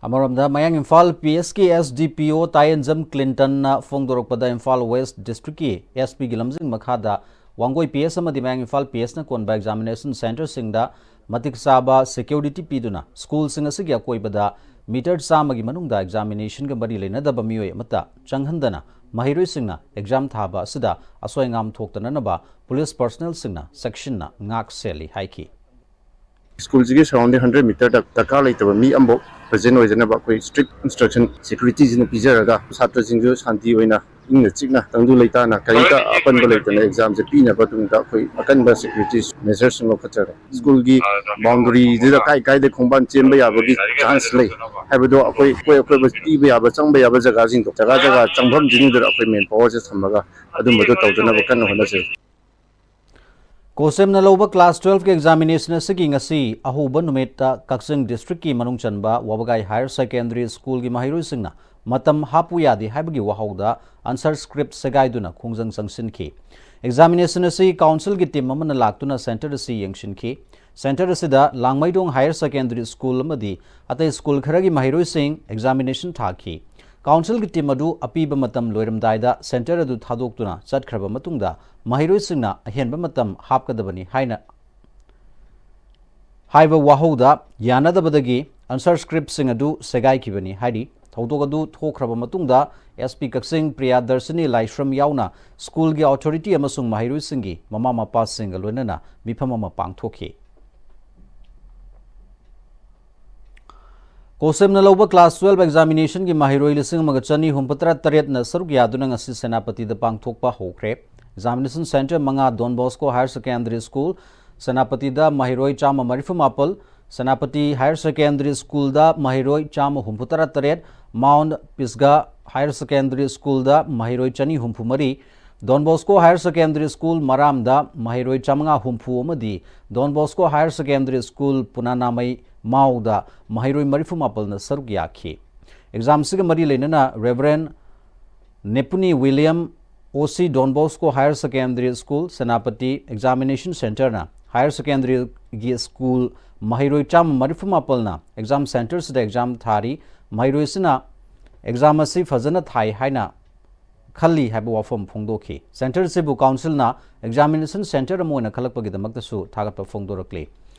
ꯑꯃꯔꯣꯝꯗ, ꯃꯌꯥꯡ ꯏꯝꯐꯥꯜ ꯄꯤ ꯑꯦꯁꯀꯤ ꯑꯦꯁ ꯗꯤ ꯄꯤ ꯑꯣ ꯇꯥꯌꯦꯟꯖꯝ ꯀ꯭ꯂꯤꯟꯇꯟꯅ ꯐꯣꯡꯗꯣꯔꯛꯄꯗ, ꯏꯝꯐꯥꯜ ꯋꯦꯁ ꯗꯤꯁꯇ꯭ꯔꯤꯛꯀꯤ ꯑꯦꯁ ꯄꯤꯒꯤ ꯂꯝꯖꯤꯡ ꯃꯈꯥꯗ ꯋꯥꯡꯒꯣꯏ ꯄꯤ ꯑꯦꯁ ꯑꯃꯗꯤ ꯃꯌꯥꯡ ꯏꯝꯐꯥꯜ ꯄꯤ ꯑꯦꯁꯅ ꯀꯣꯟꯕ ꯑꯦꯛꯖꯥꯃꯤꯅꯦꯁꯟ ꯁꯦꯟꯇꯔꯁꯤꯡꯗ ꯃꯇꯤꯛ ꯆꯥꯕ ꯁꯦꯀ꯭ꯌꯨꯔꯤꯇꯤ ꯄꯤꯗꯨꯅ ꯁ꯭ꯀꯨꯜꯁꯤꯡ ꯑꯁꯤꯒꯤ ꯑꯀꯣꯏꯕꯗ ꯃꯤꯇꯔ ꯆꯥꯝꯃꯒꯤ ꯃꯅꯨꯡꯗ ꯑꯦꯛꯖꯥꯃꯤꯅꯦꯁꯟꯒ ꯃꯔꯤ ꯂꯩꯅꯗꯕ ꯃꯤꯑꯣꯏ ꯑꯃꯠꯇ ꯆꯪꯍꯟꯗꯅ ꯃꯍꯩꯔꯣꯏꯁꯤꯡꯅ ꯑꯦꯛꯖꯥꯝ ꯊꯥꯕ ꯑꯁꯤꯗ ꯑꯁꯣꯏ ꯑꯉꯥꯝ ꯊꯣꯛꯇꯅꯅꯕ ꯄꯨꯂꯤꯁ ꯄꯔꯁꯅꯦꯜꯁꯤꯡꯅ ꯆꯦꯛꯁꯤꯟꯅ ꯉꯥꯛ ꯁꯦꯜꯂꯤ ꯍꯥꯏꯈꯤ꯫ ꯁ꯭ꯀꯨꯜꯁꯤꯒꯤ ꯁꯔꯥꯎꯟꯗꯤꯡ ꯍꯟꯗ꯭ꯔꯦꯠ ꯃꯤꯇꯔꯗ ꯗꯔꯀꯥꯔ ꯂꯩꯇꯕ ꯃꯤ ꯑꯃꯐꯥꯎ ꯄ꯭ꯔꯖꯦꯟ ꯑꯣꯏꯗꯅꯕ ꯑꯩꯈꯣꯏ ꯁ꯭ꯇ꯭ꯔꯤꯛ ꯏꯟꯁꯇ꯭ꯔꯛꯁꯟ ꯁꯦꯀ꯭ꯌꯨꯔꯤꯇꯤꯁꯤꯅ ꯄꯤꯖꯔꯒ ꯁꯥꯇ꯭ꯔꯁꯤꯡꯁꯨ ꯁꯥꯟꯇꯤ ꯑꯣꯏꯅ ꯏꯪꯅ ꯆꯤꯛꯅ ꯇꯪꯗꯨ ꯂꯩꯇꯥꯅ ꯀꯔꯤꯝꯇ ꯑꯄꯟꯕ ꯂꯩꯇꯅ ꯑꯦꯛꯖꯥꯝꯁꯦ ꯄꯤꯅꯕ ꯑꯗꯨꯝꯗ ꯑꯩꯈꯣꯏ ꯑꯀꯟꯕ ꯁꯦꯀ꯭ꯌꯨꯔꯤꯇꯤ ꯃꯦꯖꯔꯁꯤꯡ ꯂꯧꯈꯠꯆꯔꯦ꯫ ꯁ꯭ꯀꯨꯜꯒꯤ ꯕꯥꯎꯟꯗꯔꯤꯗꯨꯗ ꯀꯥꯏ ꯀꯥꯏꯗ ꯈꯣꯡꯕꯥꯟ ꯆꯦꯟꯕ ꯌꯥꯕꯒꯤ ꯆꯥꯟꯁ ꯂꯩ ꯍꯥꯏꯕꯗꯣ ꯑꯩꯈꯣꯏ ꯑꯩꯈꯣꯏ ꯑꯩꯈꯣꯏ ꯄꯤꯕ ꯌꯥꯕ ꯆꯪꯕ ꯌꯥꯕ ꯖꯒꯥꯁꯤꯡꯗꯣ ꯖꯒꯥ ꯖꯒꯥ ꯆꯪꯐꯝꯁꯤꯡꯗꯨꯗ ꯑꯩꯈꯣꯏ ꯃꯦꯟ ꯄꯥꯋꯔꯁꯦ ꯊꯝꯃꯒ ꯑꯗꯨꯝꯕꯗꯣ ꯇꯧꯗꯅꯕ ꯀꯟꯅ ꯍꯣꯠꯅꯖꯔꯤ꯫ ꯀꯣꯁꯦꯝꯅ ꯂꯧꯕ ꯀ꯭ꯂꯥꯁ ꯇꯨꯋꯦꯜꯐꯀꯤ ꯑꯦꯛꯖꯥꯃꯤꯅꯦꯁꯟ ꯑꯁꯤꯒꯤ ꯉꯁꯤ ꯑꯍꯧꯕ ꯅꯨꯃꯤꯠꯇ ꯀꯛꯆꯤꯡ ꯗꯤꯁꯇ꯭ꯔꯤꯛꯀꯤ ꯃꯅꯨꯡ ꯆꯟꯕ ꯋꯥꯕꯒꯥꯏ ꯍꯥꯌꯔ ꯁꯦꯀꯦꯟꯗꯔꯤ ꯁ꯭ꯀꯨꯜꯒꯤ ꯃꯍꯩꯔꯣꯏꯁꯤꯡꯅ ꯃꯇꯝ ꯍꯥꯞꯄꯨ ꯌꯥꯗꯦ ꯍꯥꯏꯕꯒꯤ ꯋꯥꯍꯧꯗ ꯑꯟꯁꯔ ꯁ꯭ꯀ꯭ꯔꯤꯞ ꯁꯦꯒꯥꯏꯗꯨꯅ ꯈꯣꯡꯖꯪ ꯆꯪꯁꯤꯟꯈꯤ꯫ ꯑꯦꯛꯖꯥꯃꯤꯅꯦꯁꯟ ꯑꯁꯤ ꯀꯥꯎꯟꯁꯤꯜꯒꯤ ꯇꯤꯝ ꯑꯃꯅ ꯂꯥꯛꯇꯨꯅ ꯁꯦꯟꯇꯔ ꯑꯁꯤ ꯌꯦꯡꯁꯤꯟꯈꯤ꯫ ꯁꯦꯟꯇꯔ ꯑꯁꯤꯗ ꯂꯥꯡꯃꯩꯗꯣꯡ ꯍꯥꯌꯔ ꯁꯦꯀꯦꯟꯗꯔꯤ ꯁ꯭ꯀꯨꯜ ꯑꯃꯗꯤ ꯑꯇꯩ ꯁ꯭ꯀꯨꯜ ꯈꯔꯒꯤ ꯃꯍꯩꯔꯣꯏꯁꯤꯡ ꯑꯦꯛꯖꯥꯃꯤꯅꯦꯁꯟ ꯊꯥꯈꯤ꯫ ꯀꯥꯎꯟꯁꯤꯜꯒꯤ ꯇꯤꯝ ꯑꯗꯨ ꯑꯄꯤꯕ ꯃꯇꯝ ꯂꯣꯏꯔꯝꯗꯥꯏꯗ ꯁꯦꯟꯇꯔ ꯑꯗꯨ ꯊꯥꯗꯣꯛꯇꯨꯅ ꯆꯠꯈ꯭ꯔꯕ ꯃꯇꯨꯡꯗ ꯃꯍꯩꯔꯣꯏꯁꯤꯡꯅ ꯑꯍꯦꯟꯕ ꯃꯇꯝ ꯍꯥꯞꯀꯗꯕꯅꯤ ꯍꯥꯏꯅ ꯍꯥꯏꯕ ꯋꯥꯍꯧꯗ ꯌꯥꯅꯗꯕꯗꯒꯤ ꯑꯟꯁꯔ ꯁ꯭ꯀ꯭ꯔꯤꯞꯁꯤꯡ ꯑꯗꯨ ꯁꯦꯒꯥꯏꯈꯤꯕꯅꯤ ꯍꯥꯏꯔꯤ꯫ ꯊꯧꯗꯣꯛ ꯑꯗꯨ ꯊꯣꯛꯈ꯭ꯔꯕ ꯃꯇꯨꯡꯗ ꯑꯦꯁ ꯄꯤ ꯀꯛꯆꯤꯡ ꯄ꯭ꯔꯤꯌꯥꯗꯔꯁꯤꯅꯤ ꯂꯥꯏꯁ꯭ꯔꯝ ꯌꯥꯎꯅ ꯁ꯭ꯀꯨꯜꯒꯤ ꯑꯣꯊꯣꯔꯤꯇꯤ ꯑꯃꯁꯨꯡ ꯃꯍꯩꯔꯣꯏꯁꯤꯡꯒꯤ ꯃꯃꯥ ꯃꯄꯥꯁꯤꯡꯒ ꯂꯣꯏꯅꯅ ꯃꯤꯐꯝ ꯑꯃ ꯄꯥꯡꯊꯣꯛꯈꯤ꯫ ꯀꯣꯁꯦꯝꯅ ꯂꯧꯕ ꯀ꯭ꯂꯥꯁ ꯇꯨꯋꯦꯜꯐ ꯑꯦꯛꯖꯥꯃꯤꯅꯦꯁꯟꯒꯤ ꯃꯍꯩꯔꯣꯏ ꯂꯤꯁꯤꯡ ꯑꯃꯒ ꯆꯅꯤ ꯍꯨꯝꯐꯨꯇꯔꯥ ꯇꯔꯦꯠꯅ ꯁꯔꯨꯛ ꯌꯥꯗꯨꯅ ꯉꯁꯤ ꯁꯦꯅꯥꯄꯇꯤꯗ ꯄꯥꯡꯊꯣꯛꯄ ꯍꯧꯈ꯭ꯔꯦ꯫ ꯑꯦꯛꯖꯥꯃꯤꯅꯦꯁꯟ ꯁꯦꯟꯇꯔ ꯃꯉꯥ, ꯗꯣꯟ ꯕꯣꯁꯀꯣ ꯍꯥꯌꯔ ꯁꯦꯀꯦꯟꯗꯔꯤ ꯁ꯭ꯀꯨꯜ, ꯁꯦꯅꯥꯄꯇꯤꯗ ꯃꯍꯩꯔꯣꯏ ꯆꯥꯝꯃ ꯃꯔꯤꯐꯨ ꯃꯥꯄꯜ, ꯁꯦꯅꯥꯄꯇꯤ ꯍꯥꯌꯔ ꯁꯦꯀꯦꯟꯗꯔꯤ ꯁ꯭ꯀꯨꯜꯗ ꯃꯍꯩꯔꯣꯏ ꯆꯥꯝꯃ ꯍꯨꯝꯐꯨꯇꯔꯥ ꯇꯔꯦꯠ, ꯃꯥꯎꯟꯠ ꯄꯤꯁꯒꯥ ꯍꯥꯌꯔ ꯁꯦꯀꯦꯟꯗꯔꯤ ꯁ꯭ꯀꯨꯜꯗ ꯃꯍꯩꯔꯣꯏ ꯆꯅꯤ ꯍꯨꯝꯐꯨ ꯃꯔꯤ, ꯗꯣꯟ ꯕꯣꯁꯀꯣ ꯍꯥꯌꯔ ꯁꯦꯀꯦꯟꯗꯔꯤ ꯁ꯭ꯀꯨꯜ ꯃꯔꯥꯝꯗ ꯃꯍꯩꯔꯣꯏ ꯆꯥꯃꯉꯥ ꯍꯨꯝꯐꯨ ꯑꯃꯗꯤ ꯗꯣꯟ ꯕꯣꯁꯀꯣ ꯍꯥꯌꯔ ꯁꯦꯀꯦꯟꯗꯔꯤ ꯁ꯭ꯀꯨꯜ ꯄꯨꯅꯥꯅꯥꯃꯩ ꯃꯥꯎꯗ ꯃꯍꯩꯔꯣꯏ ꯃꯔꯤꯐꯨ ꯃꯥꯄꯜꯅ ꯁꯔꯨꯛ ꯌꯥꯈꯤ꯫ ꯑꯦꯛꯖꯥꯝꯁꯤꯒ ꯃꯔꯤ ꯂꯩꯅꯅ ꯔꯦꯚꯔꯦꯟ ꯅꯦꯄꯨꯅꯤ William, O C Don Bosco higher secondary school, Senapati examination ꯁꯦꯟꯇꯔꯅ ꯍꯥꯌꯔ ꯁꯦꯀꯦꯟꯗꯔꯤꯒꯤ ꯁ꯭ꯀꯨꯜ ꯃꯍꯩꯔꯣꯏ ꯆꯥꯝꯃ ꯃꯔꯤꯐꯨ ꯃꯥꯄꯜꯅ ꯑꯦꯛꯖꯥꯝ ꯁꯦꯟꯇꯔꯁꯤꯗ ꯑꯦꯛꯖꯥꯝ ꯊꯥꯔꯤ꯫ ꯃꯍꯩꯔꯣꯏꯁꯤꯅ ꯑꯦꯛꯖꯥꯝ ꯑꯁꯤ ꯐꯖꯅ ꯊꯥꯏ ꯍꯥꯏꯅ ꯈꯜꯂꯤ ꯍꯥꯏꯕ ꯋꯥꯐꯝ ꯐꯣꯡꯗꯣꯛꯈꯤ꯫ ꯁꯦꯟꯇꯔꯁꯤꯕꯨ ꯀꯥꯎꯟꯁꯤꯜꯅ ꯑꯦꯛꯖꯥꯃꯤꯅꯦꯁꯟ ꯁꯦꯟꯇꯔ ꯑꯃ ꯑꯣꯏꯅ ꯈꯜꯂꯛꯄꯒꯤꯗꯃꯛꯇꯁꯨ ꯊꯥꯒꯠꯄ ꯐꯣꯡꯗꯣꯔꯛꯂꯤ꯫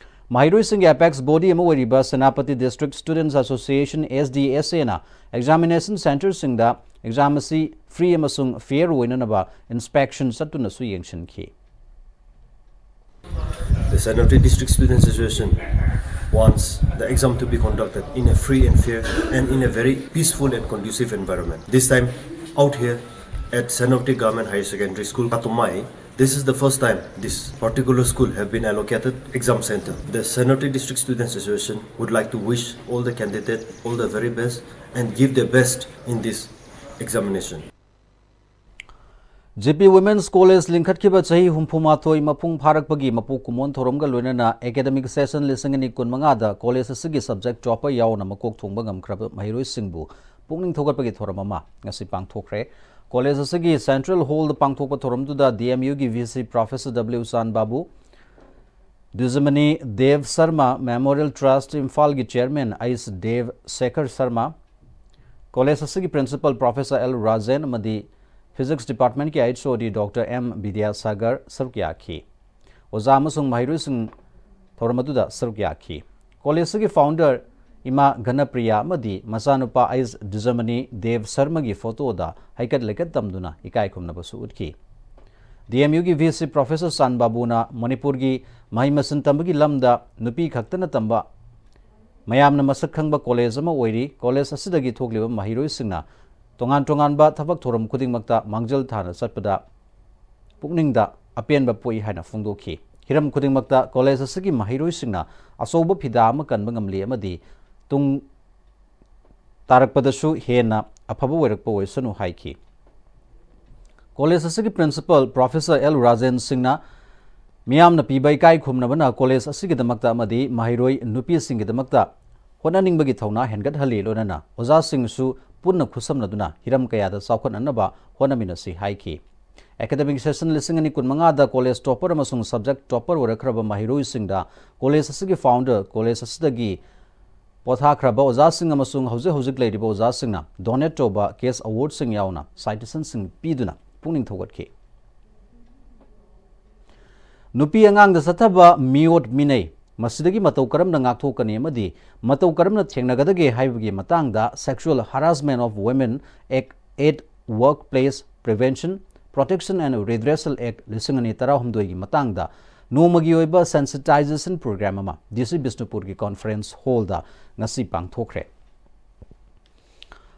ꯃꯍꯩꯔꯣꯏꯁꯤꯡꯒꯤ ꯑꯦꯄꯦꯛꯁ ꯕꯣꯗꯤ ꯑꯃ ꯑꯣꯏꯔꯤꯕ Senapati district students association, S D S ꯑꯦꯅ ꯑꯦꯛꯖꯥꯃꯤꯅꯦꯁꯟ ꯁꯦꯟꯇꯔꯁꯤꯡꯗ ꯑꯦꯛꯖꯥꯝ ꯑꯁꯤ ꯐ꯭ꯔꯤ ꯑꯃꯁꯨꯡ ꯐꯤꯌꯔ ꯑꯣꯏꯅꯅꯕ ꯏꯟꯁꯄꯦꯛꯁꯟ ꯆꯠꯇꯨꯅꯁꯨ ꯌꯦꯡꯁꯤꯟꯈꯤ꯫ The Senapati District Students Association wants the exam to be conducted in a free and fair and in a very peaceful and conducive environment. This time, out here at Senapati Government Higher Secondary School, Katumai, this is the first time this particular school have been allocated exam center. The Senapati District Students Association would like to wish all the candidates all the very best and give their best in this examination. G P women's college ꯂꯤꯡꯈꯠꯈꯤꯕ ꯆꯍꯤ ꯍꯨꯝꯐꯨ ꯃꯥꯊꯣꯏ ꯃꯄꯨꯡ ꯐꯥꯔꯛꯄꯒꯤ ꯃꯄꯣꯛ ꯀꯨꯝꯑꯣꯟ ꯊꯧꯔꯝꯒ ꯂꯣꯏꯅꯅ academic session ꯂꯤꯁꯤꯡ ꯑꯅꯤ ꯀꯨꯟꯃꯉꯥꯗ ꯀꯣꯂꯦꯖ ꯑꯁꯤꯒꯤ ꯁꯕꯖꯦꯛ ꯇꯣꯞꯄꯔ ꯌꯥꯎꯅ ꯃꯀꯣꯛ ꯊꯣꯡꯕ ꯉꯝꯈ꯭ꯔꯕ ꯃꯍꯩꯔꯣꯏꯁꯤꯡꯕꯨ ꯄꯨꯛꯅꯤꯡ ꯊꯧꯒꯠꯄꯒꯤ ꯊꯧꯔꯝ ꯑꯃ ꯉꯁꯤ ꯄꯥꯡꯊꯣꯛꯈ꯭ꯔꯦ꯫ ꯀꯣꯂꯦꯖ ꯑꯁꯤꯒꯤ ꯁꯦꯟꯇ꯭ꯔꯦꯜ ꯍꯣꯜꯗ ꯄꯥꯡꯊꯣꯛꯄ ꯊꯧꯔꯝꯗꯨꯗ ꯗꯤ ꯑꯦꯝ ꯌꯨꯒꯤ ꯚꯤ ꯁꯤ ꯄ꯭ꯔꯣꯐꯦꯁꯔ ꯗꯕ꯭ꯂꯤꯎ ꯆꯥꯟ ꯕꯥꯕꯨ, ꯗꯨꯖꯃꯅꯤ ꯗꯦꯕ ꯁꯔꯃ, ꯃꯦꯃꯣꯔꯤꯌꯦꯜ ꯇ꯭ꯔꯁꯠ ꯏꯝꯐꯥꯜꯒꯤ ꯆꯦꯌꯔꯃꯦꯟ ꯑꯩꯁ ꯗꯦꯕ ꯁꯦꯈꯔ ꯁꯔꯃ, ꯀꯣꯂꯦꯖ ꯑꯁꯤꯒꯤ ꯄ꯭ꯔꯤꯟꯁꯤꯄꯥꯜ ꯄ꯭ꯔꯣꯐꯦꯁꯔ ꯑꯦꯜ ꯔꯥꯖꯦꯟ ꯑꯃꯗꯤ ꯐꯤꯖꯤꯛꯁ ꯗꯤꯄꯥꯔꯠꯃꯦꯟꯒꯤ ꯑꯩꯆ ꯑꯣ ꯗꯤ ꯗꯣꯛꯇꯔ ꯑꯦꯝ ꯕꯤꯗ꯭ꯌꯥꯁꯥꯒꯔ ꯁꯔꯨꯛ ꯌꯥꯈꯤ꯫ ꯑꯣꯖꯥ ꯑꯃꯁꯨꯡ ꯃꯍꯩꯔꯣꯏꯁꯤꯡ ꯊꯧꯔꯝ ꯑꯗꯨꯗ ꯁꯔꯨꯛ ꯌꯥꯈꯤ꯫ ꯀꯣꯂꯦꯖ ꯑꯁꯤꯒꯤ ꯐꯥꯎꯟꯗꯔ ꯏꯃꯥ ꯘꯅꯄ꯭ꯔꯤꯌꯥ ꯑꯃꯗꯤ ꯃꯆꯥꯅꯨꯄꯥ ꯑꯩꯆ ꯗꯤꯖꯃꯅꯤ ꯗꯦꯕ ꯁꯔꯃꯒꯤ ꯐꯣꯇꯣꯗ ꯍꯩꯀꯠ ꯂꯩꯀꯠ ꯇꯝꯗꯨꯅ ꯏꯀꯥꯏ ꯈꯨꯝꯅꯕꯁꯨ ꯎꯠꯈꯤ꯫ ꯗꯤ ꯑꯦꯝ ꯌꯨꯒꯤ ꯚꯤ ꯁꯤ ꯄ꯭ꯔꯣꯐꯦꯁꯔ ꯆꯥꯟ ꯕꯥꯕꯨꯅ ꯃꯅꯤꯄꯨꯔꯒꯤ ꯃꯍꯩ ꯃꯁꯤꯡ ꯇꯝꯕꯒꯤ ꯂꯝꯗ ꯅꯨꯄꯤ ꯈꯛꯇꯅ ꯇꯝꯕ ꯃꯌꯥꯝꯅ ꯃꯁꯛ ꯈꯪꯕ ꯀꯣꯂꯦꯖ ꯑꯃ ꯑꯣꯏꯔꯤ꯫ ꯀꯣꯂꯦꯖ ꯑꯁꯤꯗꯒꯤ ꯊꯣꯛꯂꯤꯕ ꯃꯍꯩꯔꯣꯏꯁꯤꯡꯅ ꯇꯣꯉꯥꯟ ꯇꯣꯉꯥꯟꯕ ꯊꯕꯛ ꯊꯧꯔꯝ ꯈꯨꯗꯤꯡꯃꯛꯇ ꯃꯥꯡꯖꯤꯜ ꯊꯥꯅ ꯆꯠꯄꯗ ꯄꯨꯛꯅꯤꯡꯗ ꯑꯄꯦꯟꯕ ꯄꯣꯛꯏ ꯍꯥꯏꯅ ꯐꯣꯡꯗꯣꯛꯈꯤ꯫ ꯍꯤꯔꯝ ꯈꯨꯗꯤꯡꯃꯛꯇ ꯀꯣꯂꯦꯖ ꯑꯁꯤꯒꯤ ꯃꯍꯩꯔꯣꯏꯁꯤꯡꯅ ꯑꯆꯧꯕ ꯐꯤꯗꯥ ꯑꯃ ꯀꯟꯕ ꯉꯝꯂꯤ ꯑꯃꯗꯤ ꯇꯨꯡ ꯇꯥꯔꯛꯄꯗꯁꯨ ꯍꯦꯟꯅ ꯑꯐꯕ ꯑꯣꯏꯔꯛꯄ ꯑꯣꯏꯁꯅꯨ ꯍꯥꯏꯈꯤ꯫ ꯀꯣꯂꯦꯖ ꯑꯁꯤꯒꯤ ꯄ꯭ꯔꯤꯟꯁꯤꯄꯥꯜ ꯄ꯭ꯔꯣꯐꯦꯁꯔ ꯑꯦꯜ ꯔꯥꯖꯦꯟ ꯁꯤꯡꯅ ꯃꯤꯌꯥꯝꯅ ꯄꯤꯕ ꯏꯀꯥꯏ ꯈꯨꯝꯅꯕꯅ ꯀꯣꯂꯦꯖ ꯑꯁꯤꯒꯤꯗꯃꯛꯇ ꯑꯃꯗꯤ ꯃꯍꯩꯔꯣꯏ ꯅꯨꯄꯤꯁꯤꯡꯒꯤꯗꯃꯛꯇ ꯍꯣꯠꯅꯅꯤꯡꯕꯒꯤ ꯊꯧꯅꯥ ꯍꯦꯟꯒꯠꯍꯜꯂꯤ, ꯂꯣꯏꯅꯅ ꯑꯣꯖꯥꯁꯤꯡꯁꯨ ꯄꯨꯟꯅ ꯈꯨꯠꯁꯝꯅꯗꯨꯅ ꯍꯤꯔꯝ ꯀꯌꯥꯗ ꯆꯥꯎꯈꯠꯅꯅꯕ ꯍꯣꯠꯅꯃꯤꯟꯅꯁꯤ ꯍꯥꯏꯈꯤ꯫ ꯑꯦꯀꯥꯗꯃꯤꯛ ꯁꯦꯁꯟ ꯂꯤꯁꯤꯡ ꯑꯅꯤ ꯀꯨꯟꯃꯉꯥꯗ ꯀꯣꯂꯦꯖ ꯇꯣꯞꯄꯔ ꯑꯃꯁꯨꯡ ꯁꯕꯖꯦꯛ ꯇꯣꯞꯄꯔ ꯑꯣꯏꯔꯛꯈ꯭ꯔꯕ ꯃꯍꯩꯔꯣꯏꯁꯤꯡꯗ ꯀꯣꯂꯦꯖ ꯑꯁꯤꯒꯤ ꯐꯥꯎꯟꯗꯔ, ꯀꯣꯂꯦꯖ ꯑꯁꯤꯗꯒꯤ ꯄꯣꯊꯥꯈ꯭ꯔꯕ ꯑꯣꯖꯥꯁꯤꯡ ꯑꯃꯁꯨꯡ ꯍꯧꯖꯤꯛ ꯍꯧꯖꯤꯛ ꯂꯩꯔꯤꯕ ꯑꯣꯖꯥꯁꯤꯡꯅ ꯗꯣꯅꯦꯠ ꯇꯧꯕ ꯀꯦꯁ ꯑꯦꯋꯥꯔꯗꯁꯤꯡ ꯌꯥꯎꯅ ꯁꯥꯏꯇꯦꯁꯟꯁꯤꯡ ꯄꯤꯗꯨꯅ ꯄꯨꯛꯅꯤꯡ ꯊꯧꯒꯠꯈꯤ꯫ ꯅꯨꯄꯤ ꯑꯉꯥꯡꯗ ꯆꯠꯊꯕ ꯃꯤꯑꯣꯠ ꯃꯤꯅꯩ, ꯃꯁꯤꯗꯒꯤ ꯃꯇꯧ ꯀꯔꯝꯅ ꯉꯥꯛꯊꯣꯛꯀꯅꯤ ꯑꯃꯗꯤ ꯃꯇꯧ ꯀꯔꯝꯅ ꯊꯦꯡꯅꯒꯗꯒꯦ ꯍꯥꯏꯕꯒꯤ ꯃꯇꯥꯡꯗ Sexual Harassment of Women Act, At Workplace Prevention, Protection and Redressal Act ꯂꯤꯁꯤꯡ ꯑꯅꯤ ꯇꯔꯥꯍꯨꯝꯗꯣꯏꯒꯤ ꯃꯇꯥꯡꯗ ꯅꯣꯡꯃꯒꯤ ꯑꯣꯏꯕ ꯁꯦꯟꯁꯤꯇꯥꯏꯖꯦꯁꯟ ꯄ꯭ꯔꯣꯒ꯭ꯔꯥꯝ ꯑꯃ ꯗꯤ ꯁꯤ ꯕꯤꯁꯅꯨꯄꯨꯔꯒꯤ ꯀꯣꯟꯐꯔꯦꯟꯁ ꯍꯣꯜꯗ ꯉꯁꯤ ꯄꯥꯡꯊꯣꯛꯈ꯭ꯔꯦ꯫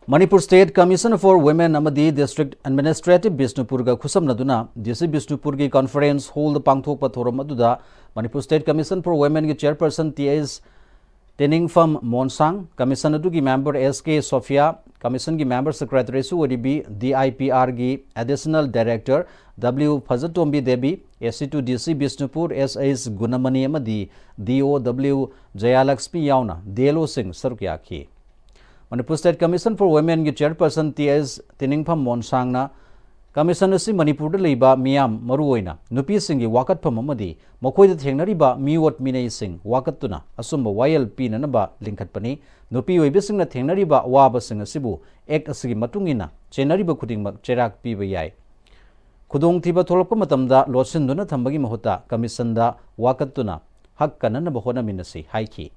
Manipur state commission for women ꯑꯃꯗꯤ ꯗꯤꯁꯇ꯭ꯔꯤꯛ ꯑꯦꯗꯃꯤꯅꯤꯁꯇ꯭ꯔꯦꯇꯤꯚ ꯕꯤꯁꯅꯨꯄꯨꯔꯒ ꯈꯨꯠꯁꯝꯅꯗꯨꯅ ꯗꯤ ꯁꯤ ꯕꯤꯁꯅꯨꯄꯨꯔꯒꯤ ꯀꯣꯟꯐꯔꯦꯟꯁ ꯍꯣꯜꯗ ꯄꯥꯡꯊꯣꯛꯄ ꯊꯧꯔꯝ ꯑꯗꯨꯗ ꯃꯅꯤꯄꯨꯔ ꯁ꯭ꯇꯦꯠ ꯀꯃꯤꯁꯟ ꯐꯣꯔ ꯋꯤꯃꯦꯟꯒꯤ chairperson T H Teningpham Monsang, commission ꯑꯗꯨꯒꯤ ꯃꯦꯝꯕꯔ ꯑꯦꯁ ꯀꯦ ꯁꯣꯐꯤꯌꯥ, ꯀꯃꯤꯁꯟꯒꯤ ꯃꯦꯝꯕꯔ ꯁꯦꯀ꯭ꯔꯦꯇꯔꯤꯁꯨ ꯑꯣꯏꯔꯤꯕꯤ ꯗꯤ ꯑꯥꯏ ꯄꯤ ꯑꯥꯔꯒꯤ additional director W Fajatombi Devi, A C to ꯗꯤ ꯁꯤ ꯕꯤꯁꯅꯨꯄꯨꯔ ꯑꯦꯁ ꯑꯩꯆ ꯒꯨꯅꯃꯅꯤ ꯑꯃꯗꯤ ꯗꯤ ꯑꯣ ꯗꯕ꯭ꯂꯤꯎ ꯖꯌꯥꯂꯛꯁꯃꯤ ꯌꯥꯎꯅ ꯗꯤ ꯑꯦꯜ ꯑꯣꯁꯤꯡ ꯁꯔꯨꯛ ꯌꯥꯈꯤ꯫ ꯃꯅꯤꯄꯨꯔ ꯁ꯭ꯇꯦꯠ ꯀꯃꯤꯁꯟ ꯐꯣꯔ ꯋꯤꯃꯦꯟꯒꯤ ꯆꯤꯌꯔꯄꯔꯁꯟ ꯇꯤ ꯑꯩꯆ ꯇꯦꯅꯤꯡꯐꯝ ꯃꯣꯟꯁꯥꯡꯅ ꯀꯃꯤꯁꯟ ꯑꯁꯤ ꯃꯅꯤꯄꯨꯔꯗ ꯂꯩꯕ ꯃꯤꯌꯥꯝ, ꯃꯔꯨꯑꯣꯏꯅ ꯅꯨꯄꯤꯁꯤꯡꯒꯤ ꯋꯥꯀꯠꯐꯝ ꯑꯃꯗꯤ ꯃꯈꯣꯏꯗ ꯊꯦꯡꯅꯔꯤꯕ ꯃꯤꯑꯣꯠ ꯃꯤꯅꯩꯁꯤꯡ ꯋꯥꯀꯠꯇꯨꯅ ꯑꯆꯨꯝꯕ ꯋꯥꯌꯦꯜ ꯄꯤꯅꯅꯕ ꯂꯤꯡꯈꯠꯄꯅꯤ꯫ ꯅꯨꯄꯤ ꯑꯣꯏꯕꯤꯁꯤꯡꯅ ꯊꯦꯡꯅꯔꯤꯕ ꯑꯋꯥꯕꯁꯤꯡ ꯑꯁꯤꯕꯨ ꯑꯦꯛ ꯑꯁꯤꯒꯤ ꯃꯇꯨꯡ ꯏꯟꯅ ꯆꯦꯟꯅꯔꯤꯕ ꯈꯨꯗꯤꯡꯃꯛ ꯆꯩꯔꯥꯛ ꯄꯤꯕ ꯌꯥꯏ꯫ ꯈꯨꯗꯣꯡꯊꯤꯕ ꯊꯣꯛꯂꯛꯄ ꯃꯇꯝꯗ ꯂꯣꯠꯁꯤꯟꯗꯨꯅ ꯊꯝꯕꯒꯤ ꯃꯍꯨꯠꯇ ꯀꯃꯤꯁꯟꯗ ꯋꯥꯀꯠꯇꯨꯅ ꯍꯛ ꯀꯟꯅꯅꯕ ꯍꯣꯠꯅꯃꯤꯟꯅꯁꯤ ꯍꯥꯏꯈꯤ꯫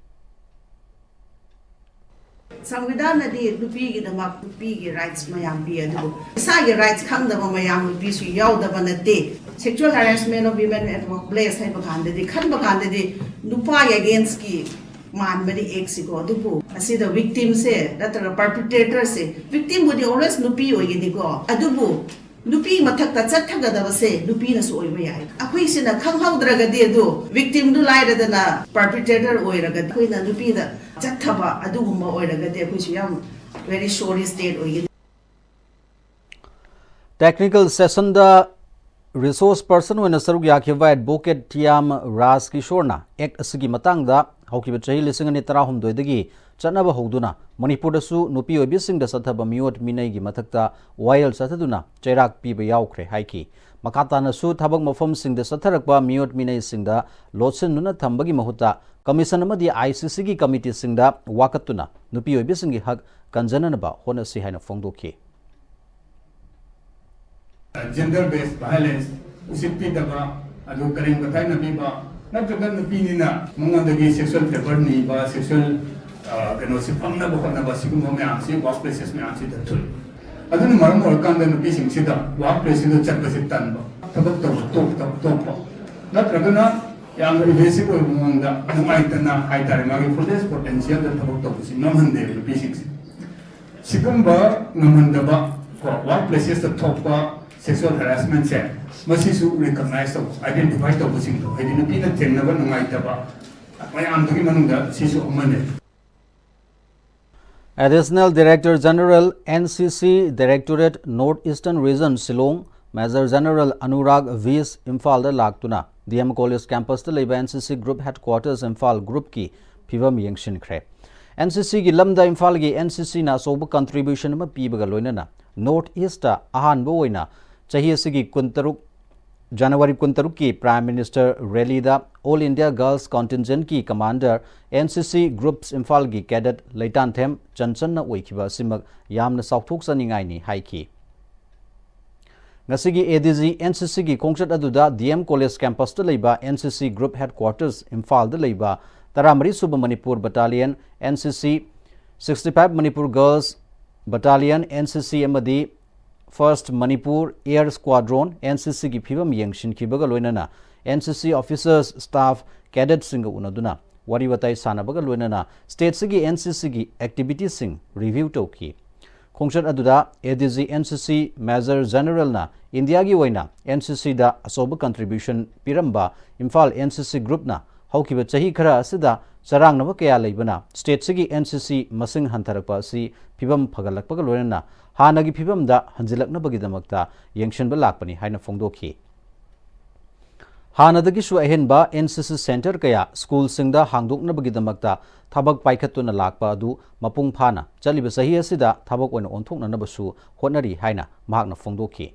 ꯁꯪꯕꯤꯙꯥꯟꯅꯗꯤ ꯅꯨꯄꯤꯒꯤꯗꯃꯛ ꯅꯨꯄꯤꯒꯤ ꯔꯥꯏꯠꯁ ꯃꯌꯥꯝ ꯄꯤ, ꯑꯗꯨꯕꯨ ꯏꯁꯥꯒꯤ ꯔꯥꯏꯠꯁ ꯈꯪꯗꯕ ꯃꯌꯥꯝ ꯅꯨꯄꯤꯁꯨ ꯌꯥꯎꯗꯕ ꯅꯠꯇꯦ꯫ Sexual harassment of women at workplace ꯍꯥꯏꯕ ꯀꯥꯟꯗꯗꯤ, ꯈꯟꯕ ꯀꯥꯟꯗꯗꯤ ꯅꯨꯄꯥꯒꯤ ꯑꯦꯒꯦꯟꯁꯀꯤ ꯃꯥꯟꯕꯅꯤ ꯑꯦꯛꯁꯤꯀꯣ꯫ ꯑꯗꯨꯕꯨ ꯑꯁꯤꯗ ꯚꯤꯛꯇꯤꯝꯁꯦ ꯅꯠꯇ꯭ꯔꯒ ꯄꯔꯄꯤꯇ꯭ꯔꯦꯇꯔꯁꯦ, ꯚꯤꯛꯇꯤꯝꯕꯨꯗꯤ ꯑꯣꯜꯋꯦꯁ ꯅꯨꯄꯤ ꯑꯣꯏꯒꯅꯤꯀꯣ, ꯑꯗꯨꯕꯨ ꯅꯨꯄꯤ ꯃꯊꯛꯇ ꯆꯠꯊꯒꯗꯕꯁꯦ ꯅꯨꯄꯤꯅꯁꯨ ꯑꯣꯏꯕ ꯌꯥꯏ꯫ ꯑꯩꯈꯣꯏꯁꯤꯅ ꯈꯪꯍꯧꯗ꯭ꯔꯒꯗꯤ ꯑꯗꯨ ꯚꯤꯛꯇꯤꯝꯗꯨ ꯂꯥꯏꯔꯗꯅ ꯄꯔꯄꯤꯇ꯭ꯔꯦꯇꯔ ꯑꯣꯏꯔꯒꯗꯤ ꯑꯩꯈꯣꯏꯅ ꯅꯨꯄꯤꯗ ꯆꯠꯊꯕ ꯑꯗꯨꯒꯨꯝꯕ ꯑꯣꯏꯔꯒꯗꯤ ꯑꯩꯈꯣꯏꯁꯨ ꯌꯥꯝ very sorry state ꯑꯣꯏꯒꯅꯤ꯫ ꯇꯦꯛꯅꯤꯀꯦꯜ ꯁꯦꯁꯟꯗ ꯔꯤꯁꯣꯔꯁ ꯄꯔꯁꯟ ꯑꯣꯏꯅ ꯁꯔꯨꯛ ꯌꯥꯈꯤꯕ ꯑꯦꯗꯚꯣꯀꯦꯠ ꯇꯤꯌꯥꯝ ꯔꯥꯖ ꯀꯤꯁꯣꯔꯅ ꯑꯦꯛ ꯑꯁꯤꯒꯤ ꯃꯇꯥꯡꯗ ꯍꯧꯈꯤꯕ ꯆꯍꯤ ꯂꯤꯁꯤꯡ ꯑꯅꯤ ꯇꯔꯥꯍꯨꯝꯗꯣꯏꯗꯒꯤ ꯆꯠꯅꯕ ꯍꯧꯗꯨꯅ ꯃꯅꯤꯄꯨꯔꯗꯁꯨ ꯅꯨꯄꯤ ꯑꯣꯏꯕꯤꯁꯤꯡꯗ ꯆꯠꯊꯕ ꯃꯤꯑꯣꯠ ꯃꯤꯅꯩꯒꯤ ꯃꯊꯛꯇ ꯋꯥꯌꯦꯜ ꯆꯠꯊꯗꯨꯅ ꯆꯩꯔꯥꯛ ꯄꯤꯕ ꯌꯥꯎꯈ꯭ꯔꯦ ꯍꯥꯏꯈꯤ꯫ ꯃꯈꯥ ꯇꯥꯅꯁꯨ ꯊꯕꯛ ꯃꯐꯝꯁꯤꯡꯗ ꯆꯠꯊꯔꯛꯄ ꯃꯤꯑꯣꯠ ꯃꯤꯅꯩꯁꯤꯡꯗ ꯂꯣꯠꯁꯤꯟꯗꯨꯅ ꯊꯝꯕꯒꯤ ꯃꯍꯨꯠꯇ ꯀꯃꯤꯁꯟ ꯑꯃꯗꯤ ꯑꯥꯏ ꯁꯤ ꯁꯤꯒꯤ ꯀꯃꯤꯇꯤꯁꯤꯡꯗ ꯋꯥꯀꯠꯇꯨꯅ ꯅꯨꯄꯤ ꯑꯣꯏꯕꯤꯁꯤꯡꯒꯤ ꯍꯛ ꯀꯟꯖꯅꯅꯕ ꯍꯣꯠꯅꯁꯤ ꯍꯥꯏꯅ ꯐꯣꯡꯗꯣꯛꯈꯤ꯫ Gender based violence, ꯎꯁꯤꯠꯄꯤꯗꯕ, ꯑꯗꯨ ꯀꯔꯦꯝ ꯀꯊꯥꯏꯅꯕꯤꯕ, ꯅꯠꯇ꯭ꯔꯒ ꯅꯨꯄꯤꯅꯤꯅ ꯃꯉꯣꯟꯗꯒꯤ sexual favour ꯅꯤꯕ, sexual, ꯑ, ꯀꯩꯅꯣꯁꯦ ꯐꯪꯅꯕ ꯍꯣꯠꯅꯕ, ꯁꯤꯒꯨꯝꯕ ꯃꯌꯥꯝꯁꯤ work places ꯃꯌꯥꯝꯁꯤꯗ ꯊꯣꯛꯏ꯫ ꯑꯗꯨꯅ ꯃꯔꯝ ꯑꯣꯏꯔꯀꯥꯟꯗ ꯅꯨꯄꯤꯁꯤꯡꯁꯤꯗ work place ꯁꯤꯗ ꯆꯠꯄꯁꯦ ꯇꯟꯕ, ꯊꯕꯛ ꯇꯧꯕ ꯇꯣꯛ-, ꯇꯣꯛꯄ, ꯅꯠꯇ꯭ꯔꯒꯅ ꯌꯥꯝꯅ evasive ꯑꯣꯏꯕ ꯃꯑꯣꯡꯗ ꯅꯨꯡꯉꯥꯏꯇꯅ ꯍꯥꯏꯇꯥꯔꯦ, ꯃꯥꯒꯤ fullest potential ꯗ ꯊꯕꯛ ꯇꯧꯕꯁꯤ ꯉꯝꯍꯟꯗꯦꯕ ꯅꯨꯄꯤꯁꯤꯡꯁꯦ꯫ ꯁꯤꯒꯨꯝꯕ ꯉꯝꯍꯟꯗꯕ ꯀꯣ, work places ꯇ ꯊꯣꯛꯄ sexual harassment ꯁꯦ, ꯃꯁꯤꯁꯨ recognize ꯇꯧꯕ, identify ꯇꯧꯕꯁꯤꯡꯗꯣ, ꯍꯥꯏꯗꯤ ꯅꯨꯄꯤꯅ ꯊꯦꯡꯅꯕ ꯅꯨꯡꯉꯥꯏꯇꯕ ꯃꯌꯥꯝꯗꯨꯒꯤ ꯃꯅꯨꯡꯗ ꯁꯤꯁꯨ ꯑꯃꯅꯦ꯫ Additional Director General, N C C Directorate, North Eastern Region, Shillong, Major General Anurag Vij ꯏꯝꯐꯥꯜꯗ ꯂꯥꯛꯇꯨꯅ D M College campus ꯇ ꯂꯩꯕ N C C Group Headquarters Imphal group ꯀꯤ ꯐꯤꯚꯝ ꯌꯦꯡꯁꯤꯟꯈ꯭ꯔꯦ꯫ N C C ꯒꯤ ꯂꯝꯗ ꯏꯝꯐꯥꯜꯒꯤ N C C ꯅ ꯑꯆꯧꯕ contribution ꯑꯃ ꯄꯤꯕꯒ ꯂꯣꯏꯅꯅ North East ꯑꯍꯥꯟꯕ ꯑꯣꯏꯅ ꯆꯍꯤ ꯑꯁꯤꯒꯤ ꯀꯨꯟꯇꯔꯨꯛ, ꯖꯅꯋꯥꯔꯤ ꯀꯨꯟꯇꯔꯨꯛꯀꯤ Prime Minister rally ꯗ All India Girls Contingent ꯀꯤ commander, N C C Groups ꯏꯝꯐꯥꯜꯒꯤ cadet ꯂꯩꯇꯥꯟꯊꯦꯝ ꯆꯟꯆꯟꯅ ꯑꯣꯏꯈꯤꯕ ꯑꯁꯤꯃꯛ ꯌꯥꯝꯅ ꯆꯥꯎꯊꯣꯛꯆꯅꯤꯡꯉꯥꯏꯅꯤ ꯍꯥꯏꯈꯤ꯫ ꯉꯁꯤꯒꯤ A D G N C C ꯒꯤ ꯈꯣꯡꯆꯠ ꯑꯗꯨꯗ D M College campus ꯇ ꯂꯩꯕ N C C Group Headquarters ꯏꯝꯐꯥꯜꯗ ꯂꯩꯕ ꯇꯔꯥꯃꯔꯤ ꯁꯨꯕ Manipur Battalion, N C C sixty five Manipur Girls Battalion, N C C ꯑꯃꯗꯤ First Manipur Air Squadron, N C C ꯒꯤ ꯐꯤꯕꯝ ꯌꯦꯡꯁꯤꯟꯈꯤꯕꯒ ꯂꯣꯏꯅꯅ N C C officers, staff, cadet ꯁꯤꯡꯒ ꯎꯅꯗꯨꯅ ꯋꯥꯔꯤ ꯋꯥꯇꯥꯏ ꯁꯥꯟꯅꯕꯒ ꯂꯣꯏꯅꯅ state ꯁꯤꯒꯤ N C C ꯒꯤ activity ꯁꯤꯡ review ꯇꯧꯈꯤ꯫ ꯈꯣꯡꯆꯠ ꯑꯗꯨꯗ A D G N C C Major General ꯅ ꯏꯟꯗꯤꯌꯥꯒꯤ ꯑꯣꯏꯅ N C C ꯗ ꯑꯆꯧꯕ contribution ꯄꯤꯔꯝꯕ Imphal N C C Group ꯅ ꯍꯧꯈꯤꯕ ꯆꯍꯤ ꯈꯔ ꯑꯁꯤꯗ ꯆꯔꯥꯡꯅꯕ ꯀꯌꯥ ꯂꯩꯕꯅ state ꯁꯤꯒꯤ N C C ꯃꯁꯤꯡ ꯍꯟꯊꯔꯛꯄ ꯑꯁꯤ ꯐꯤꯕꯝ ꯐꯒꯠꯂꯛꯄꯒ ꯂꯣꯏꯅꯅ ꯍꯥꯟꯅꯒꯤ ꯐꯤꯕꯝꯗ ꯍꯟꯖꯤꯜꯂꯛꯅꯕꯒꯤꯗꯃꯛꯇ ꯌꯦꯡꯁꯤꯟꯕ ꯂꯥꯛꯄꯅꯤ ꯍꯥꯏꯅ ꯐꯣꯡꯗꯣꯛꯈꯤ꯫ ꯍꯥꯟꯅꯗꯒꯤꯁꯨ ꯑꯍꯦꯟꯕ N C C centre ꯀꯌꯥ school ꯁꯤꯡꯗ ꯍꯥꯡꯗꯣꯛꯅꯕꯒꯤꯗꯃꯛꯇ ꯊꯕꯛ ꯄꯥꯏꯈꯠꯇꯨꯅ ꯂꯥꯛꯄ ꯑꯗꯨ ꯃꯄꯨꯡ ꯐꯥꯅ ꯆꯠꯂꯤꯕ ꯆꯍꯤ ꯑꯁꯤꯗ ꯊꯕꯛ ꯑꯣꯏꯅ ꯑꯣꯟꯊꯣꯛꯅꯅꯕꯁꯨ ꯍꯣꯠꯅꯔꯤ ꯍꯥꯏꯅ ꯃꯍꯥꯛꯅ ꯐꯣꯡꯗꯣꯛꯈꯤ꯫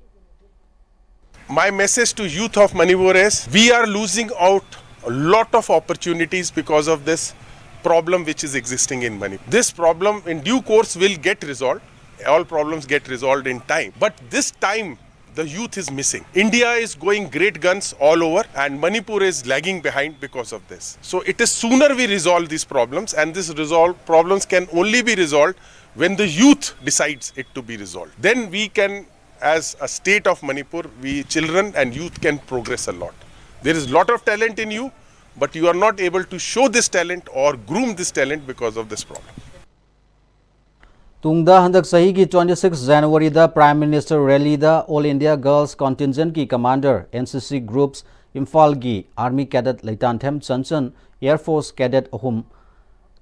My message to youth of Manipur is, we are losing out a lot of opportunities because of this problem which is existing in Manipur. This problem in due course will get resolved. All problems get resolved in time. But this time, the youth is missing. India is going great guns all over, and Manipur is lagging behind because of this. So it is sooner we resolve these problems, and this resolve problems can only be resolved when the youth decides it to be resolved. Then we can, as a state of Manipur, we children and youth can progress a lot. There is lot of talent in you, but you are not able to show this talent or groom this talent because of this problem. ꯇꯨꯡꯗ ꯍꯟꯗꯛ ꯆꯍꯤꯒꯤ twenty six January ꯗ Prime Minister rally ꯗ All India Girls Contingent ꯀꯤ commander, N C C Groups ꯏꯝꯐꯥꯜꯒꯤ Army cadet ꯂꯩꯇꯥꯟꯊꯦꯝ Chanchan, Air Force cadet ꯑꯍꯨꯝ,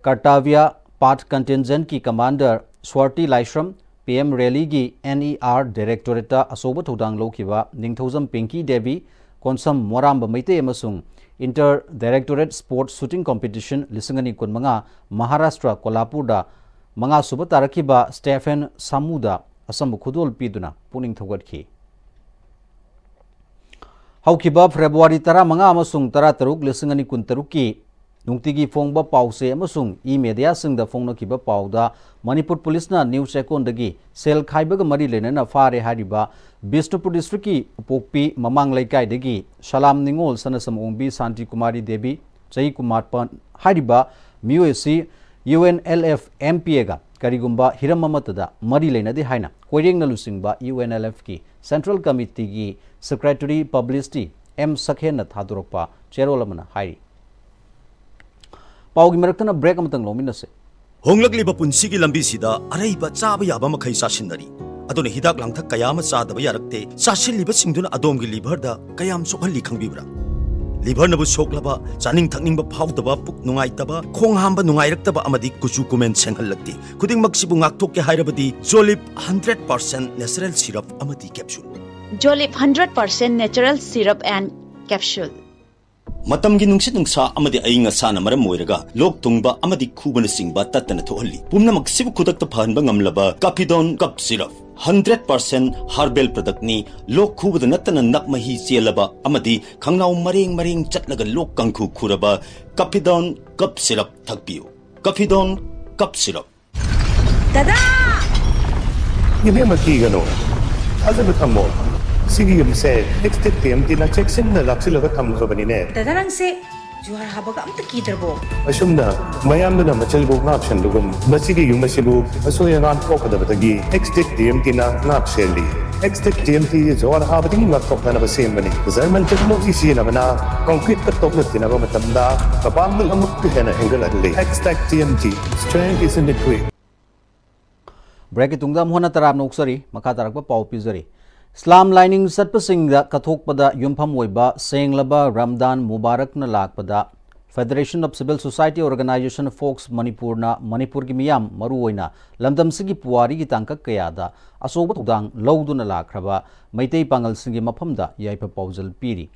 Kartavya Path Contingent ꯀꯤ commander Swarti Laishram, P M rally ꯒꯤ N E R directorate ꯇ ꯑꯆꯧꯕ ꯊꯧꯗꯥꯡ ꯂꯧꯈꯤꯕ ꯅꯤꯡꯊꯧꯖꯝ ꯄꯤꯡꯀꯤ ꯗꯦꯕꯤ, ꯀꯣꯟꯁꯝ ꯃꯣꯔꯥꯝꯕ ꯃꯩꯇꯩ ꯑꯃꯁꯨꯡ Inter Directorate Sports Shooting Competition ꯂꯤꯁꯤꯡ ꯑꯅꯤ ꯀꯨꯟꯃꯉꯥ ꯃꯍꯥꯔꯥꯁꯇ꯭ꯔ ꯀꯣꯂꯥꯄꯨꯔꯗ ꯃꯉꯥꯁꯨꯕ ꯇꯥꯔꯛꯈꯤꯕ ꯁ꯭ꯇꯦꯐꯦꯟ ꯁꯥꯃꯨꯗ ꯑꯆꯝꯕ ꯈꯨꯗꯣꯜ ꯄꯤꯗꯨꯅ ꯄꯨꯛꯅꯤꯡ ꯊꯧꯒꯠꯈꯤ꯫ ꯍꯧꯈꯤꯕ ꯐꯦꯕ꯭ꯔꯨꯋꯥꯔꯤ ꯇꯔꯥꯃꯉꯥ ꯑꯃꯁꯨꯡ ꯇꯔꯥꯇꯔꯨꯛ, ꯂꯤꯁꯤꯡ ꯑꯅꯤ ꯀꯨꯟꯇꯔꯨꯛꯀꯤ ꯅꯨꯡꯇꯤꯒꯤ ꯐꯣꯡꯕ ꯄꯥꯎꯆꯦ ꯑꯃꯁꯨꯡ ꯏ ꯃꯦꯗꯤꯌꯥꯁꯤꯡꯗ ꯐꯣꯡꯅꯈꯤꯕ ꯄꯥꯎꯗ ꯃꯅꯤꯄꯨꯔ ꯄꯨꯂꯤꯁꯅ ꯅ꯭ꯌꯨ ꯆꯦꯛꯀꯣꯟꯗꯒꯤ ꯁꯦꯜ ꯈꯥꯏꯕꯒ ꯃꯔꯤ ꯂꯩꯅꯅ ꯐꯥꯔꯦ ꯍꯥꯏꯔꯤꯕ ꯕꯤꯁꯅꯨꯄꯨꯔ ꯗꯤꯁꯇ꯭ꯔꯤꯛꯀꯤ ꯎꯄꯣꯛꯄꯤ ꯃꯃꯥꯡ ꯂꯩꯀꯥꯏꯗꯒꯤ ꯁꯂꯥꯝ ꯅꯤꯉꯣꯜ ꯁꯅꯥꯁꯝ ꯑꯣꯡꯕꯤ ꯁꯥꯟꯇꯤ ꯀꯨꯃꯥꯔꯤ ꯗꯦꯕꯤ, ꯆꯍꯤ ꯀꯨꯟꯃꯥꯄꯟ ꯍꯥꯏꯔꯤꯕ ꯃꯤꯑꯣꯏ ꯑꯁꯤ U N L F M P ꯑꯦꯒ ꯀꯔꯤꯒꯨꯝꯕ ꯍꯤꯔꯝ ꯑꯃꯠꯇꯗ ꯃꯔꯤ ꯂꯩꯅꯗꯦ ꯍꯥꯏꯅ ꯀꯣꯏꯔꯦꯡꯅ ꯂꯨꯆꯤꯡꯕ ꯌꯨ ꯑꯦꯟ ꯑꯦꯜ ꯑꯦꯐꯀꯤ ꯁꯦꯟꯇ꯭ꯔꯦꯜ ꯀꯃꯤꯇꯤꯒꯤ ꯁꯦꯀ꯭ꯔꯦꯇꯔꯤ ꯄꯕ꯭ꯂꯤꯁꯤꯇꯤ ꯑꯦꯝ ꯁꯛꯍꯦꯟꯅ ꯊꯥꯗꯣꯔꯛꯄ ꯆꯦꯔꯣꯜ ꯑꯃꯅ ꯍꯥꯏꯔꯤ꯫ ꯄꯥꯎꯒꯤ ꯃꯔꯛꯇꯅ ꯕ꯭ꯔꯦꯛ ꯑꯃꯇꯪ ꯂꯧꯃꯤꯟꯅꯁꯦ꯫ ꯍꯣꯡꯂꯛꯂꯤꯕ ꯄꯨꯟꯁꯤꯒꯤ ꯂꯝꯕꯤꯁꯤꯗ ꯑꯔꯩꯕ ꯆꯥꯕ ꯌꯥꯕ ꯃꯈꯩ ꯆꯥꯁꯤꯟꯅꯔꯤ꯫ ꯑꯗꯨꯅ ꯍꯤꯗꯥꯛ ꯂꯥꯡꯊꯛ ꯀꯌꯥ ꯑꯃ ꯆꯥꯗꯕ ꯌꯥꯔꯛꯇꯦ꯫ ꯆꯥꯁꯤꯜꯂꯤꯕꯁꯤꯡꯗꯨꯅ ꯑꯗꯣꯝꯒꯤ ꯂꯤꯚꯔꯗ ꯀꯌꯥꯝ ꯁꯣꯛꯍꯜꯂꯤ ꯈꯪꯕꯤꯕ꯭ꯔꯥ? ꯂꯤꯚꯔꯅꯕꯨ ꯁꯣꯛꯂꯕ, ꯆꯥꯅꯤꯡ ꯊꯛꯅꯤꯡꯕ ꯐꯥꯎꯗꯕ, ꯄꯨꯛ ꯅꯨꯡꯉꯥꯏꯇꯕ, ꯈꯣꯡ ꯍꯥꯝꯕ ꯅꯨꯡꯉꯥꯏꯔꯛꯇꯕ ꯑꯃꯗꯤ ꯀꯨꯆꯨ ꯀꯨꯃꯦꯟ ꯁꯦꯡꯍꯜꯂꯛꯇꯦ꯫ ꯈꯨꯗꯤꯡꯃꯛꯁꯤꯕꯨ ꯉꯥꯛꯊꯣꯛꯀꯦ ꯍꯥꯏꯔꯕꯗꯤ ꯖꯣꯂꯤꯞ ꯍꯟꯗ꯭ꯔꯦꯠ ꯄꯥꯔꯁꯦꯟ ꯅꯦꯆꯔꯦꯜ ꯁꯤꯔꯞ ꯑꯃꯗꯤ capsule. Jolip hundred percent natural syrup and capsule. ꯃꯇꯝꯒꯤ ꯅꯨꯡꯁꯤꯠ ꯅꯨꯡꯁꯥ ꯑꯃꯗꯤ ꯑꯏꯪ ꯑꯁꯥꯅ ꯃꯔꯝ ꯑꯣꯏꯔꯒ ꯂꯣꯛ ꯊꯨꯡꯕ ꯑꯃꯗꯤ ꯈꯨꯕꯅꯆꯤꯡꯕ ꯇꯠꯇꯅ ꯊꯣꯛꯍꯜꯂꯤ꯫ ꯄꯨꯝꯅꯃꯛꯁꯤꯕꯨ ꯈꯨꯗꯛꯇ ꯐꯍꯟꯕ ꯉꯝꯂꯕ ꯀꯥꯐꯤꯗꯣꯟ cough syrup. Hundred percent herbal ꯄ꯭ꯔꯗꯛꯅꯤ꯫ ꯂꯣꯛ ꯈꯨꯕꯗ ꯅꯠꯇꯅ ꯅꯞ ꯃꯍꯤ ꯆꯦꯜꯂꯕ ꯑꯃꯗꯤ ꯈꯪꯅꯥꯎ ꯃꯔꯦꯡ ꯃꯔꯦꯡ ꯆꯠꯂꯒ ꯂꯣꯛ ꯀꯥꯡꯈꯨ ꯈꯨꯔꯕ ꯀꯥꯐꯤꯗꯣꯟ ꯀꯞ ꯁꯤꯔꯞ ꯊꯛꯄꯤꯌꯨ꯫ ꯀꯥꯐꯤꯗꯣꯟ cough syrup. ꯗꯗꯥ! ꯏꯕꯦꯝꯃ, ꯀꯤꯒꯅꯨ꯫ ꯊꯥꯖꯕ ꯊꯝꯃꯣ꯫ ꯁꯤꯒꯤ ꯌꯨꯝꯁꯦ ꯑꯦꯛꯁꯇꯦꯛ ꯇꯤ ꯑꯦꯝ ꯇꯤꯅ ꯆꯦꯛꯁꯤꯟꯅ ꯂꯥꯛꯁꯤꯜꯂꯒ ꯊꯝꯈ꯭ꯔꯕꯅꯤꯅꯦ꯫ ꯗꯗꯥ, ꯅꯪꯁꯦ ꯖꯨꯍꯥꯔ ꯍꯥꯕꯒ ꯑꯝꯇ ꯀꯤꯗ꯭ꯔꯕꯣ? ꯑꯁꯨꯝꯅ ꯃꯌꯥꯝꯗꯨꯅ ꯃꯆꯜꯕꯨ ꯉꯥꯛ ꯁꯦꯟꯕꯒꯨꯝ, ꯃꯁꯤꯒꯤ ꯌꯨꯝ ꯑꯁꯤꯕꯨ ꯑꯁꯣꯏ ꯑꯉꯥꯝ ꯊꯣꯛꯀꯗꯕꯗꯒꯤ ꯑꯦꯛꯁꯇꯦꯛ ꯇꯤ ꯑꯦꯝ ꯇꯤꯅ ꯉꯥꯛ ꯁꯦꯜꯂꯤ꯫ ꯑꯦꯛꯁꯇꯦꯛ ꯇꯤ ꯑꯦꯝ ꯇꯤ ꯖꯨꯍꯥꯔ ꯍꯥꯕꯗꯒꯤ ꯉꯥꯛꯊꯣꯛꯅꯅꯕ ꯁꯦꯝꯕꯅꯤ꯫ ꯖꯔꯃꯟ ꯇꯦꯛꯅꯣꯂꯣꯖꯤ ꯁꯤꯖꯤꯟꯅꯕꯅ ꯀꯪꯀ꯭ꯔꯤꯠꯀ ꯇꯣꯛꯅ ꯇꯤꯟꯅꯕ ꯃꯇꯝꯗ ꯃꯄꯥꯡꯒꯜ ꯑꯃꯨꯛꯀ ꯍꯦꯟꯅ ꯍꯦꯟꯒꯠꯍꯜꯂꯤ꯫ Extech T M T, strength is in the grit. ꯕ꯭ꯔꯦꯛꯀꯤ ꯇꯨꯡꯗ ꯑꯃꯨꯛ ꯍꯟꯅ ꯇꯔꯥꯝꯅ ꯑꯣꯛꯆꯔꯤ꯫ ꯃꯈꯥ ꯇꯥꯔꯛꯄ ꯄꯥꯎ ꯄꯤꯖꯔꯤ꯫ ꯏꯁꯂꯥꯝ ꯂꯥꯏꯅꯤꯡ ꯆꯠꯄꯁꯤꯡꯗ ꯀꯠꯊꯣꯛꯄꯗ ꯌꯨꯝꯐꯝ ꯑꯣꯏꯕ ꯁꯦꯡꯂꯕ ꯔꯝꯗꯥꯟ ꯃꯨꯕꯥꯔꯛꯅ ꯂꯥꯛꯄꯗ Federation of Civil Society Organization, fox ꯃꯅꯤꯄꯨꯔꯅ ꯃꯅꯤꯄꯨꯔꯒꯤ ꯃꯤꯌꯥꯝ, ꯃꯔꯨꯑꯣꯏꯅ ꯂꯝꯗꯝꯁꯤꯒꯤ ꯄꯨꯋꯥꯔꯤꯒꯤ ꯇꯥꯡꯀꯛ ꯀꯌꯥꯗ ꯑꯆꯧꯕ ꯊꯧꯗꯥꯡ ꯂꯧꯗꯨꯅ ꯂꯥꯛꯈ꯭ꯔꯕ ꯃꯩꯇꯩ ꯄꯥꯉꯜꯁꯤꯡꯒꯤ ꯃꯐꯝꯗ ꯌꯥꯏꯐ ꯄꯥꯎꯖꯦꯜ ꯄꯤꯔꯤ꯫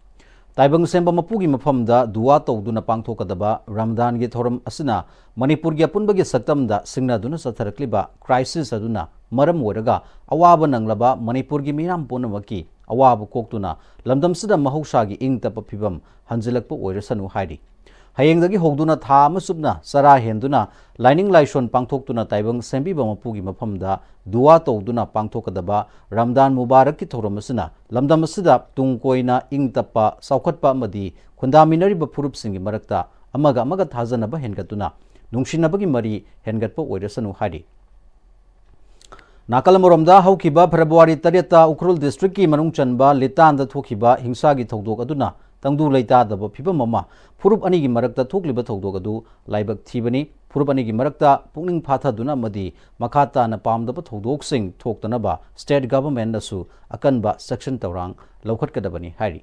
ꯇꯥꯏꯕꯪ ꯁꯦꯝꯕ ꯃꯄꯨꯒꯤ ꯃꯐꯝꯗ ꯗꯨꯋꯥ ꯇꯧꯗꯨꯅ ꯄꯥꯡꯊꯣꯛꯀꯗꯕ ꯔꯃꯗꯥꯟꯒꯤ ꯊꯧꯔꯝ ꯑꯁꯤꯅ ꯃꯅꯤꯄꯨꯔꯒꯤ ꯑꯄꯨꯟꯕꯒꯤ ꯁꯛꯇꯝꯗ ꯁꯤꯡꯅꯗꯨꯅ ꯆꯠꯊꯔꯛꯂꯤꯕ ꯀ꯭ꯔꯥꯏꯁꯤꯁ ꯑꯗꯨꯅ ꯃꯔꯝ ꯑꯣꯏꯔꯒ ꯑꯋꯥꯕ ꯅꯪꯂꯕ ꯃꯅꯤꯄꯨꯔꯒꯤ ꯃꯤꯌꯥꯝ ꯄꯨꯝꯅꯃꯛꯀꯤ ꯑꯋꯥꯕ ꯀꯣꯛꯇꯨꯅ ꯂꯝꯗꯝꯁꯤꯗ ꯃꯍꯧꯁꯥꯒꯤ ꯏꯪ ꯇꯞꯄ ꯐꯤꯕꯝ ꯍꯟꯖꯤꯜꯂꯛꯄ ꯑꯣꯏꯔꯁꯅꯨ ꯍꯥꯏꯔꯤ꯫ ꯍꯌꯦꯡꯗꯒꯤ ꯍꯧꯗꯨꯅ ꯊꯥ ꯑꯃ ꯆꯨꯞꯅ ꯆꯔꯥ ꯍꯦꯟꯗꯨꯅ ꯂꯥꯏꯅꯤꯡ ꯂꯥꯏꯁꯣꯟ ꯄꯥꯡꯊꯣꯛꯇꯨꯅ ꯇꯥꯏꯕꯪ ꯁꯦꯝꯕꯤꯕ ꯃꯄꯨꯒꯤ ꯃꯐꯝꯗ ꯗꯨꯋꯥ ꯇꯧꯗꯨꯅ ꯄꯥꯡꯊꯣꯛꯀꯗꯕ ꯔꯝꯗꯥꯟ ꯃꯨꯕꯥꯔꯛꯀꯤ ꯊꯧꯔꯝ ꯑꯁꯤꯅ ꯂꯝꯗꯝ ꯑꯁꯤꯗ ꯇꯨꯡ ꯀꯣꯏꯅ ꯏꯪ ꯇꯞꯄ, ꯆꯥꯎꯈꯠꯄ ꯑꯃꯗꯤ ꯈꯨꯟꯗꯥꯃꯤꯟꯅꯔꯤꯕ ꯐꯨꯔꯨꯞꯁꯤꯡꯒꯤ ꯃꯔꯛꯇ ꯑꯃꯒ ꯑꯃꯒ ꯊꯥꯖꯅꯕ ꯍꯦꯟꯒꯠꯇꯨꯅ ꯅꯨꯡꯁꯤꯅꯕꯒꯤ ꯃꯔꯤ ꯍꯦꯟꯒꯠꯄ ꯑꯣꯏꯔꯁꯅꯨ ꯍꯥꯏꯔꯤ꯫ ꯅꯥꯀꯜ ꯑꯃꯔꯣꯝꯗ, ꯍꯧꯈꯤꯕ ꯐꯦꯕ꯭ꯔꯨꯋꯥꯔꯤ ꯇꯔꯦꯠꯇ ꯎꯈ꯭ꯔꯨꯜ ꯗꯤꯁꯇ꯭ꯔꯤꯛꯀꯤ ꯃꯅꯨꯡ ꯆꯟꯕ ꯂꯤꯇꯥꯟꯗ ꯊꯣꯛꯈꯤꯕ ꯍꯤꯡꯁꯥꯒꯤ ꯊꯧꯗꯣꯛ ꯑꯗꯨꯅ ꯇꯪꯗꯨ ꯂꯩꯇꯥꯗꯕ ꯐꯤꯕꯝ ꯑꯃ, ꯐꯨꯔꯨꯞ ꯑꯅꯤꯒꯤ ꯃꯔꯛꯇ ꯊꯣꯛꯂꯤꯕ ꯊꯧꯗꯣꯛ ꯑꯗꯨ ꯂꯥꯏꯕꯛ ꯊꯤꯕꯅꯤ꯫ ꯐꯨꯔꯨꯞ ꯑꯅꯤꯒꯤ ꯃꯔꯛꯇ ꯄꯨꯛꯅꯤꯡ ꯐꯥꯊꯗꯨꯅ ꯑꯃꯗꯤ ꯃꯈꯥ ꯇꯥꯅ ꯄꯥꯝꯗꯕ ꯊꯧꯗꯣꯛꯁꯤꯡ ꯊꯣꯛꯇꯅꯕ ꯁ꯭ꯇꯦꯠ ꯒꯚꯔꯟꯃꯦꯟꯠꯅꯁꯨ ꯑꯀꯟꯕ ꯆꯦꯛꯁꯤꯟ ꯊꯧꯔꯥꯡ ꯂꯧꯈꯠꯀꯗꯕꯅꯤ ꯍꯥꯏꯔꯤ꯫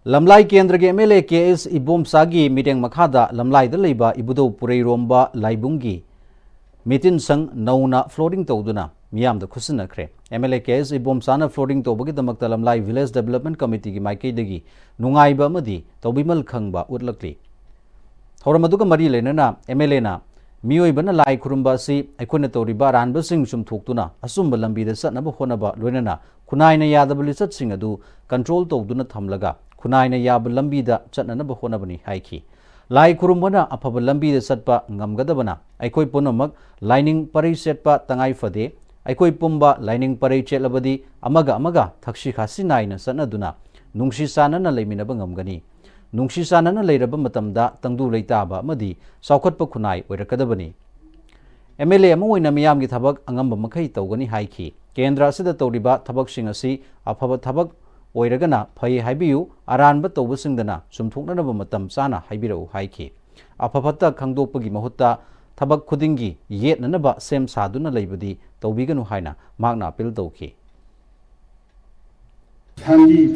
ꯂꯝꯂꯥꯏ ꯀꯦꯟꯗ꯭ꯔꯒꯤ ꯑꯦꯝ ꯑꯦꯜ ꯑꯦ ꯀꯦ ꯑꯦꯁ ꯏꯕꯣꯝꯆꯥꯒꯤ ꯃꯤꯠꯌꯦꯡ ꯃꯈꯥꯗ ꯂꯝꯂꯥꯏꯗ ꯂꯩꯕ ꯏꯕꯨꯙꯧ ꯄꯨꯔꯩꯔꯣꯝꯕ ꯂꯥꯏꯕꯨꯡꯒꯤ ꯃꯤꯇꯤꯟ ꯁꯪ ꯅꯧꯅ ꯐ꯭ꯂꯣꯔꯤꯡ ꯇꯧꯗꯨꯅ ꯃꯤꯌꯥꯝꯗ ꯈꯨꯠꯁꯤꯟꯅꯈ꯭ꯔꯦ꯫ M L A K S ꯏꯕꯣꯝꯆꯥꯅ ꯐ꯭ꯂꯣꯔꯤꯡ ꯇꯧꯕꯒꯤꯗꯃꯛꯇ ꯂꯝꯂꯥꯏ ꯚꯤꯂꯦꯖ ꯗꯦꯕꯂꯞꯃꯦꯟꯠ ꯀꯃꯤꯇꯤꯒꯤ ꯃꯥꯏꯀꯩꯗꯒꯤ ꯅꯨꯡꯉꯥꯏꯕ ꯑꯃꯗꯤ ꯇꯧꯕꯤꯃꯜ ꯈꯪꯕ ꯎꯠꯂꯛꯂꯤ꯫ ꯊꯧꯔꯝ ꯑꯗꯨꯒ ꯃꯔꯤ ꯂꯩꯅꯅ ꯑꯦꯝ ꯑꯦꯜ ꯑꯦꯅ ꯃꯤꯑꯣꯏꯕꯅ ꯂꯥꯏ ꯈꯨꯔꯨꯝꯕ ꯑꯁꯤ ꯑꯩꯈꯣꯏꯅ ꯇꯧꯔꯤꯕ ꯑꯔꯥꯟꯕꯁꯤꯡ ꯆꯨꯝꯊꯣꯛꯇꯨꯅ ꯑꯆꯨꯝꯕ ꯂꯝꯕꯤꯗ ꯆꯠꯅꯕ ꯍꯣꯠꯅꯕ, ꯂꯣꯏꯅꯅ ꯈꯨꯟꯅꯥꯏꯅ ꯌꯥꯗꯕ ꯂꯤꯆꯠꯁꯤꯡ ꯑꯗꯨ ꯀꯟꯇ꯭ꯔꯣꯜ ꯇꯧꯗꯨꯅ ꯊꯝꯂꯒ ꯈꯨꯟꯅꯥꯏꯅ ꯌꯥꯕ ꯂꯝꯕꯤꯗ ꯆꯠꯅꯅꯕ ꯍꯣꯠꯅꯕꯅꯤ ꯍꯥꯏꯈꯤ꯫ ꯂꯥꯏ ꯈꯨꯔꯨꯝꯕꯅ ꯑꯐꯕ ꯂꯝꯕꯤꯗ ꯆꯠꯄ ꯉꯝꯒꯗꯕꯅ ꯑꯩꯈꯣꯏ ꯄꯨꯝꯅꯃꯛ ꯂꯥꯏꯅꯤꯡ ꯄꯔꯩ ꯆꯦꯠꯄ ꯇꯉꯥꯏ ꯐꯗꯦ꯫ ꯑꯩꯈꯣꯏ ꯄꯨꯝꯕ ꯂꯥꯏꯅꯤꯡ ꯄꯔꯩ ꯆꯦꯠꯂꯕꯗꯤ ꯑꯃꯒ ꯑꯃꯒ ꯊꯛꯁꯤ ꯈꯥꯁꯤ ꯅꯥꯏꯅ ꯆꯠꯅꯗꯨꯅ ꯅꯨꯡꯁꯤ ꯆꯥꯟꯅꯅ ꯂꯩꯃꯤꯟꯅꯕ ꯉꯝꯒꯅꯤ꯫ ꯅꯨꯡꯁꯤ ꯆꯥꯟꯅꯅ ꯂꯩꯔꯕ ꯃꯇꯝꯗ ꯇꯪꯗꯨ ꯂꯩꯇꯥꯕ ꯑꯃꯗꯤ ꯆꯥꯎꯈꯠꯄ ꯈꯨꯟꯅꯥꯏ ꯑꯣꯏꯔꯛꯀꯗꯕꯅꯤ꯫ ꯑꯦꯝ ꯑꯦꯜ ꯑꯦ ꯑꯃ ꯑꯣꯏꯅ ꯃꯤꯌꯥꯝꯒꯤ ꯊꯕꯛ ꯑꯉꯝꯕ ꯃꯈꯩ ꯇꯧꯒꯅꯤ ꯍꯥꯏꯈꯤ꯫ ꯀꯦꯟꯗ꯭ꯔ ꯑꯁꯤꯗ ꯇꯧꯔꯤꯕ ꯊꯕꯛꯁꯤꯡ ꯑꯁꯤ ꯑꯐꯕ ꯊꯕꯛ ꯑꯣꯏꯔꯒꯅ ꯐꯩ ꯍꯥꯏꯕꯤꯌꯨ, ꯑꯔꯥꯟꯕ ꯇꯧꯕꯁꯤꯡꯗꯅ ꯆꯨꯝꯊꯣꯛꯅꯅꯕ ꯃꯇꯝ ꯆꯥꯅ ꯍꯥꯏꯕꯤꯔꯛꯎ ꯍꯥꯏꯈꯤ꯫ ꯑꯐ ꯐꯠꯇ ꯈꯪꯗꯣꯛꯄꯒꯤ ꯃꯍꯨꯠꯇ ꯊꯕꯛ ꯈꯨꯗꯤꯡꯒꯤ ꯌꯦꯠꯅꯅꯕ ꯁꯦꯝ ꯁꯥꯗꯨꯅ ꯂꯩꯕꯗꯤ ꯇꯧꯕꯤꯒꯅꯨ ꯍꯥꯏꯅ ꯃꯍꯥꯛꯅ ꯑꯄꯤꯜ ꯇꯧꯈꯤ꯫ ꯁꯥꯟꯇꯤ,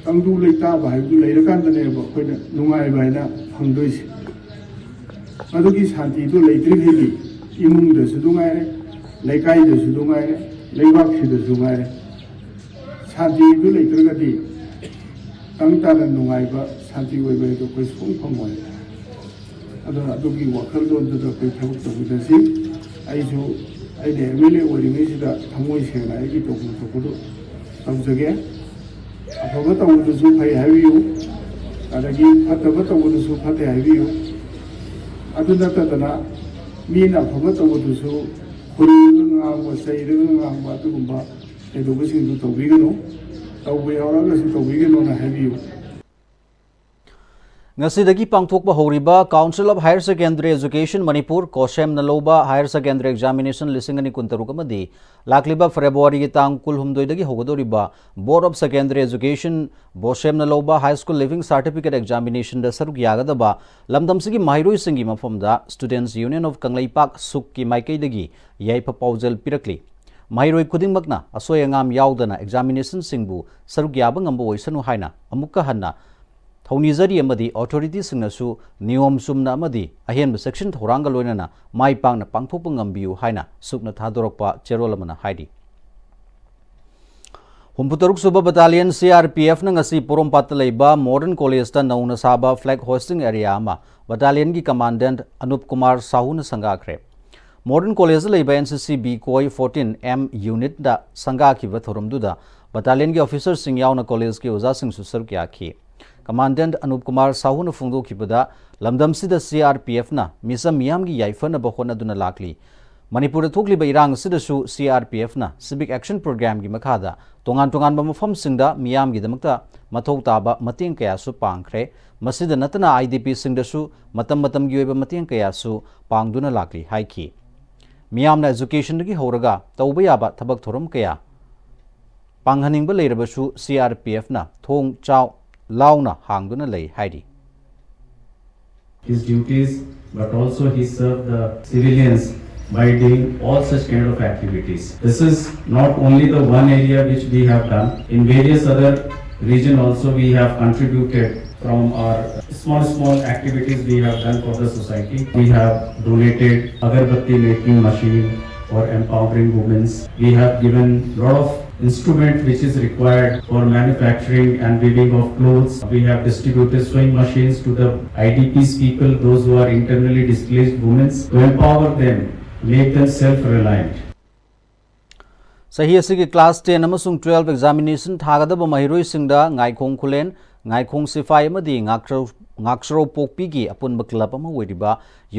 ꯇꯪꯗꯨ ꯂꯩꯇꯥꯕ ꯍꯥꯏꯕꯗꯨ ꯂꯩꯔꯀꯥꯟꯗꯅꯦꯕ ꯑꯩꯈꯣꯏꯅ ꯅꯨꯡꯉꯥꯏꯕ ꯍꯥꯏꯅ ꯐꯪꯗꯣꯏꯁꯦ꯫ ꯃꯗꯨꯒꯤ ꯁꯥꯟꯇꯤꯗꯨ ꯂꯩꯇ꯭ꯔꯤꯈꯩꯗꯤ ꯏꯃꯨꯡꯗꯁꯨ ꯅꯨꯡꯉꯥꯏꯔꯦ, ꯂꯩꯀꯥꯏꯗꯁꯨ ꯅꯨꯡꯉꯥꯏꯔꯦ, ꯂꯩꯕꯥꯛꯁꯤꯗꯁꯨ ꯅꯨꯡꯉꯥꯏꯔꯦ꯫ ꯁꯥꯟꯇꯤꯗꯨ ꯂꯩꯇ꯭ꯔꯒꯗꯤ ꯇꯪ ꯇꯥꯅ ꯅꯨꯡꯉꯥꯏꯕ, ꯁꯥꯟꯇꯤ ꯑꯣꯏꯕ ꯍꯥꯏꯗꯣ ꯑꯩꯈꯣꯏ ꯁꯨꯡꯐꯪ ꯐꯪꯉꯣꯏ꯫ ꯑꯗꯨꯅ ꯑꯗꯨꯒꯤ ꯋꯥꯈꯜꯂꯣꯟꯗꯨꯗ ꯑꯩꯈꯣꯏ ꯊꯕꯛ ꯇꯧꯃꯤꯟꯅꯁꯤ꯫ ꯑꯩꯁꯨ ꯑꯩꯅ ꯑꯦꯝ ꯑꯦꯜ ꯑꯦ ꯑꯣꯏꯔꯤꯉꯩꯁꯤꯗ ꯊꯃꯣꯏ ꯁꯦꯡꯅ ꯑꯩꯒꯤ ꯇꯧꯐꯝ ꯊꯣꯛꯄꯗꯨ ꯇꯧꯖꯒꯦ꯫ ꯑꯐꯕ ꯇꯧꯕꯗꯨꯁꯨ ꯐꯩ ꯍꯥꯏꯕꯤꯌꯨ, ꯑꯗꯒꯤ ꯐꯠꯇꯕ ꯇꯧꯕꯗꯨꯁꯨ ꯐꯠꯇꯦ ꯍꯥꯏꯕꯤꯌꯨ꯫ ꯑꯗꯨ ꯅꯠꯇꯗꯅ ꯃꯤꯅ ꯑꯐꯕ ꯇꯧꯕꯗꯨꯁꯨ ꯍꯨꯜꯂꯒ ꯉꯥꯡꯕ, ꯆꯩꯔꯒ ꯉꯥꯡꯕ, ꯑꯗꯨꯒꯨꯝꯕ ꯀꯩꯗꯧꯕꯁꯤꯡꯗꯨ ꯇꯧꯕꯤꯒꯅꯨ, ꯇꯧꯕ ꯌꯥꯎꯔꯒꯁꯨ ꯇꯧꯕꯤꯒꯅꯨꯅ ꯍꯥꯏꯕꯤꯌꯨ꯫ ꯉꯁꯤꯗꯒꯤ ꯄꯥꯡꯊꯣꯛꯄ ꯍꯧꯔꯤꯕ Council of Higher Secondary Education Manipur, ꯀꯣꯁꯦꯝꯅ ꯂꯧꯕ Higher Secondary Examination ꯂꯤꯁꯤꯡ ꯑꯅꯤ ꯀꯨꯟꯇꯔꯨꯛ ꯑꯃꯗꯤ ꯂꯥꯛꯂꯤꯕ ꯐꯦꯕ꯭ꯔꯨꯋꯥꯔꯤꯒꯤ ꯇꯥꯡ ꯀꯨꯟꯍꯨꯝꯗꯣꯏꯗꯒꯤ ꯍꯧꯒꯗꯧꯔꯤꯕ Board of Secondary Education, ꯕꯣꯁꯦꯝꯅ ꯂꯧꯕ High School Leaving Certificate Examination ꯗ ꯁꯔꯨꯛ ꯌꯥꯒꯗꯕ ꯂꯝꯗꯝꯁꯤꯒꯤ ꯃꯍꯩꯔꯣꯏꯁꯤꯡꯒꯤ ꯃꯐꯝꯗ Students Union of ꯀꯪꯂꯩꯄꯥꯛ, ꯁꯨꯛꯀꯤ ꯃꯥꯏꯀꯩꯗꯒꯤ ꯌꯥꯏꯐ ꯄꯥꯎꯖꯦꯜ ꯄꯤꯔꯛꯂꯤ꯫ ꯃꯍꯩꯔꯣꯏ ꯈꯨꯗꯤꯡꯃꯛꯅ ꯑꯁꯣꯏ ꯑꯉꯥꯝ ꯌꯥꯎꯗꯅ examination ꯁꯤꯡꯕꯨ ꯁꯔꯨꯛ ꯌꯥꯕ ꯉꯝꯕ ꯑꯣꯏꯁꯅꯨ ꯍꯥꯏꯅ ꯑꯃꯨꯛꯀ ꯍꯟꯅ ꯊꯧꯅꯤꯖꯔꯤ ꯑꯃꯗꯤ authority ꯁꯤꯡꯅꯁꯨ ꯅꯤꯌꯣꯝ ꯆꯨꯝꯅ ꯑꯃꯗꯤ ꯑꯍꯦꯟꯕ ꯆꯦꯛꯁꯤꯟ ꯊꯧꯔꯥꯡꯒ ꯂꯣꯏꯅꯅ ꯃꯥꯏ ꯄꯥꯛꯅ ꯄꯥꯡꯊꯣꯛꯄ ꯉꯝꯕꯤꯌꯨ ꯍꯥꯏꯅ ꯁꯨꯛꯅ ꯊꯥꯗꯣꯔꯛꯄ ꯆꯦꯔꯣꯜ ꯑꯃꯅ ꯍꯥꯏꯔꯤ꯫ ꯍꯨꯝꯐꯨꯇꯔꯨꯛ ꯁꯨꯕ Battalion C R P F ꯅ ꯉꯁꯤ ꯄꯣꯔꯣꯝꯄꯥꯠꯇ ꯂꯩꯕ Modern College ꯇ ꯅꯧꯅ ꯁꯥꯕ Flag Hoisting Area ꯑꯃ Battalion ꯒꯤ Commandant Anup Kumar ꯁꯥꯍꯨꯅ ꯁꯪꯒꯥꯈ꯭ꯔꯦ꯫ Modern College ꯗ ꯂꯩꯕ N C C B ꯀꯣꯏ fourteen M unit ꯇ ꯁꯪꯒꯥꯈꯤꯕ ꯊꯧꯔꯝꯗꯨꯗ Battalion ꯒꯤ officer ꯁꯤꯡ ꯌꯥꯎꯅ college ꯀꯤ ꯑꯣꯖꯥꯁꯤꯡꯁꯨ ꯁꯔꯨꯛ ꯌꯥꯈꯤ꯫ Commandant ꯑꯅꯨꯞ ꯀꯨꯃꯥꯔ ꯁꯥꯍꯨꯅ ꯐꯣꯡꯗꯣꯛꯈꯤꯕꯗ, ꯂꯝꯗꯝꯁꯤꯗ C R P F ꯅ ꯃꯤꯆꯝ ꯃꯤꯌꯥꯝꯒꯤ ꯌꯥꯏꯐꯅꯕ ꯍꯣꯠꯅꯗꯨꯅ ꯂꯥꯛꯂꯤ꯫ ꯃꯅꯤꯄꯨꯔꯗ ꯊꯣꯛꯂꯤꯕ ꯏꯔꯥꯡ ꯑꯁꯤꯗꯁꯨ C R P F ꯅ Civic Action Program ꯒꯤ ꯃꯈꯥꯗ ꯇꯣꯉꯥꯟ ꯇꯣꯉꯥꯟꯕ ꯃꯐꯝꯁꯤꯡꯗ ꯃꯤꯌꯥꯝꯒꯤꯗꯃꯛꯇ ꯃꯊꯧ ꯇꯥꯕ ꯃꯇꯦꯡ ꯀꯌꯥꯁꯨ ꯄꯥꯡꯈ꯭ꯔꯦ꯫ ꯃꯁꯤꯗ ꯅꯠꯇꯅ I D P ꯁꯤꯡꯗꯁꯨ ꯃꯇꯝ ꯃꯇꯝꯒꯤ ꯑꯣꯏꯕ ꯃꯇꯦꯡ ꯀꯌꯥꯁꯨ ꯄꯥꯡꯗꯨꯅ ꯂꯥꯛꯂꯤ ꯍꯥꯏꯈꯤ꯫ ꯃꯤꯌꯥꯝꯅ education ꯗꯒꯤ ꯍꯧꯔꯒ ꯇꯧꯕ ꯌꯥꯕ ꯊꯕꯛ ꯊꯧꯔꯝ ꯀꯌꯥ ꯄꯥꯡꯍꯟꯅꯤꯡꯕ ꯂꯩꯔꯕꯁꯨ C R P F ꯅ ꯊꯣꯡ ꯆꯥꯎ ꯂꯥꯎꯅ ꯍꯥꯡꯗꯨꯅ ꯂꯩ ꯍꯥꯏꯔꯤ꯫ his duties, but also he served the civilians by doing all such kind of activities. This is not only the one area which we have done. In various other region also we have contributed from our small, small activities we have done for the society. We have donated agarbatti making machine for empowering women. We have given lot of instrument which is required for manufacturing and weaving of clothes. We have distributed sewing machines to the I D Ps people, those who are internally displaced women, to empower them Make them self-reliant. ꯆꯍꯤ ꯑꯁꯤꯒꯤ class ten ꯑꯃꯁꯨꯡ twelve examination ꯊꯥꯒꯗꯕ ꯃꯍꯩꯔꯣꯏꯁꯤꯡꯗ ꯉꯥꯏꯈꯣꯡ ꯈꯨꯂꯦꯟ, ꯉꯥꯏꯈꯣꯡ ꯁꯤꯐꯥꯏ ꯑꯃꯗꯤ ꯉꯥꯛꯆꯔꯧ ꯉꯥꯛꯆꯔꯧ ꯄꯣꯛꯄꯤꯒꯤ ꯑꯄꯨꯟꯕ club ꯑꯃ ꯑꯣꯏꯔꯤꯕ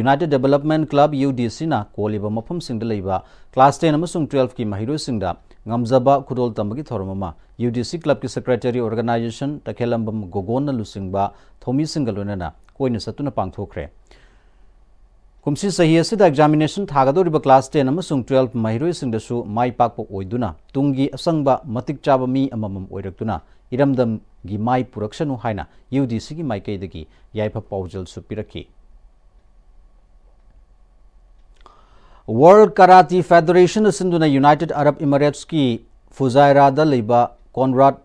United Development Club, U D C ꯅ ꯀꯣꯜꯂꯤꯕ ꯃꯐꯝꯁꯤꯡꯗ ꯂꯩꯕ class ten ꯑꯃꯁꯨꯡ twelve ꯀꯤ ꯃꯍꯩꯔꯣꯏꯁꯤꯡꯗ ꯉꯝꯖꯕ ꯈꯨꯗꯣꯜ ꯇꯝꯕꯒꯤ ꯊꯧꯔꯝ ꯑꯃ U D C club ꯀꯤ secretary organization ꯇꯈꯦꯜꯂꯝꯕꯝ ꯒꯣꯒꯣꯟꯅ ꯂꯨꯆꯤꯡꯕ ꯊꯧꯃꯤꯁꯤꯡꯒ ꯂꯣꯏꯅꯅ ꯀꯣꯏꯅ ꯆꯠꯇꯨꯅ ꯄꯥꯡꯊꯣꯛꯈ꯭ꯔꯦ꯫ ꯀꯨꯝꯁꯤ ꯆꯍꯤ ꯑꯁꯤꯗ examination ꯊꯥꯒꯗꯧꯔꯤꯕ class ten ꯑꯃꯁꯨꯡ twelve ꯃꯍꯩꯔꯣꯏꯁꯤꯡꯗꯁꯨ ꯃꯥꯏ ꯄꯥꯛꯄ ꯑꯣꯏꯗꯨꯅ ꯇꯨꯡꯒꯤ ꯑꯁꯪꯕ ꯃꯇꯤꯛ ꯆꯥꯕ ꯃꯤ ꯑꯃꯃꯝ ꯑꯣꯏꯔꯛꯇꯨꯅ ꯏꯔꯝꯗꯝꯒꯤ ꯃꯥꯏ ꯄꯨꯔꯛꯁꯅꯨ ꯍꯥꯏꯅ U D C ꯒꯤ ꯃꯥꯏꯀꯩꯗꯒꯤ ꯌꯥꯏꯐ ꯄꯥꯎꯖꯦꯜꯁꯨ ꯄꯤꯔꯛꯈꯤ꯫ World Karate Federation ꯅ ꯁꯤꯟꯗꯨꯅ United Arab Emirates ꯀꯤ ꯐꯨꯖꯥꯏꯔꯥꯗ ꯂꯩꯕ ꯀꯣꯟꯔꯥꯗ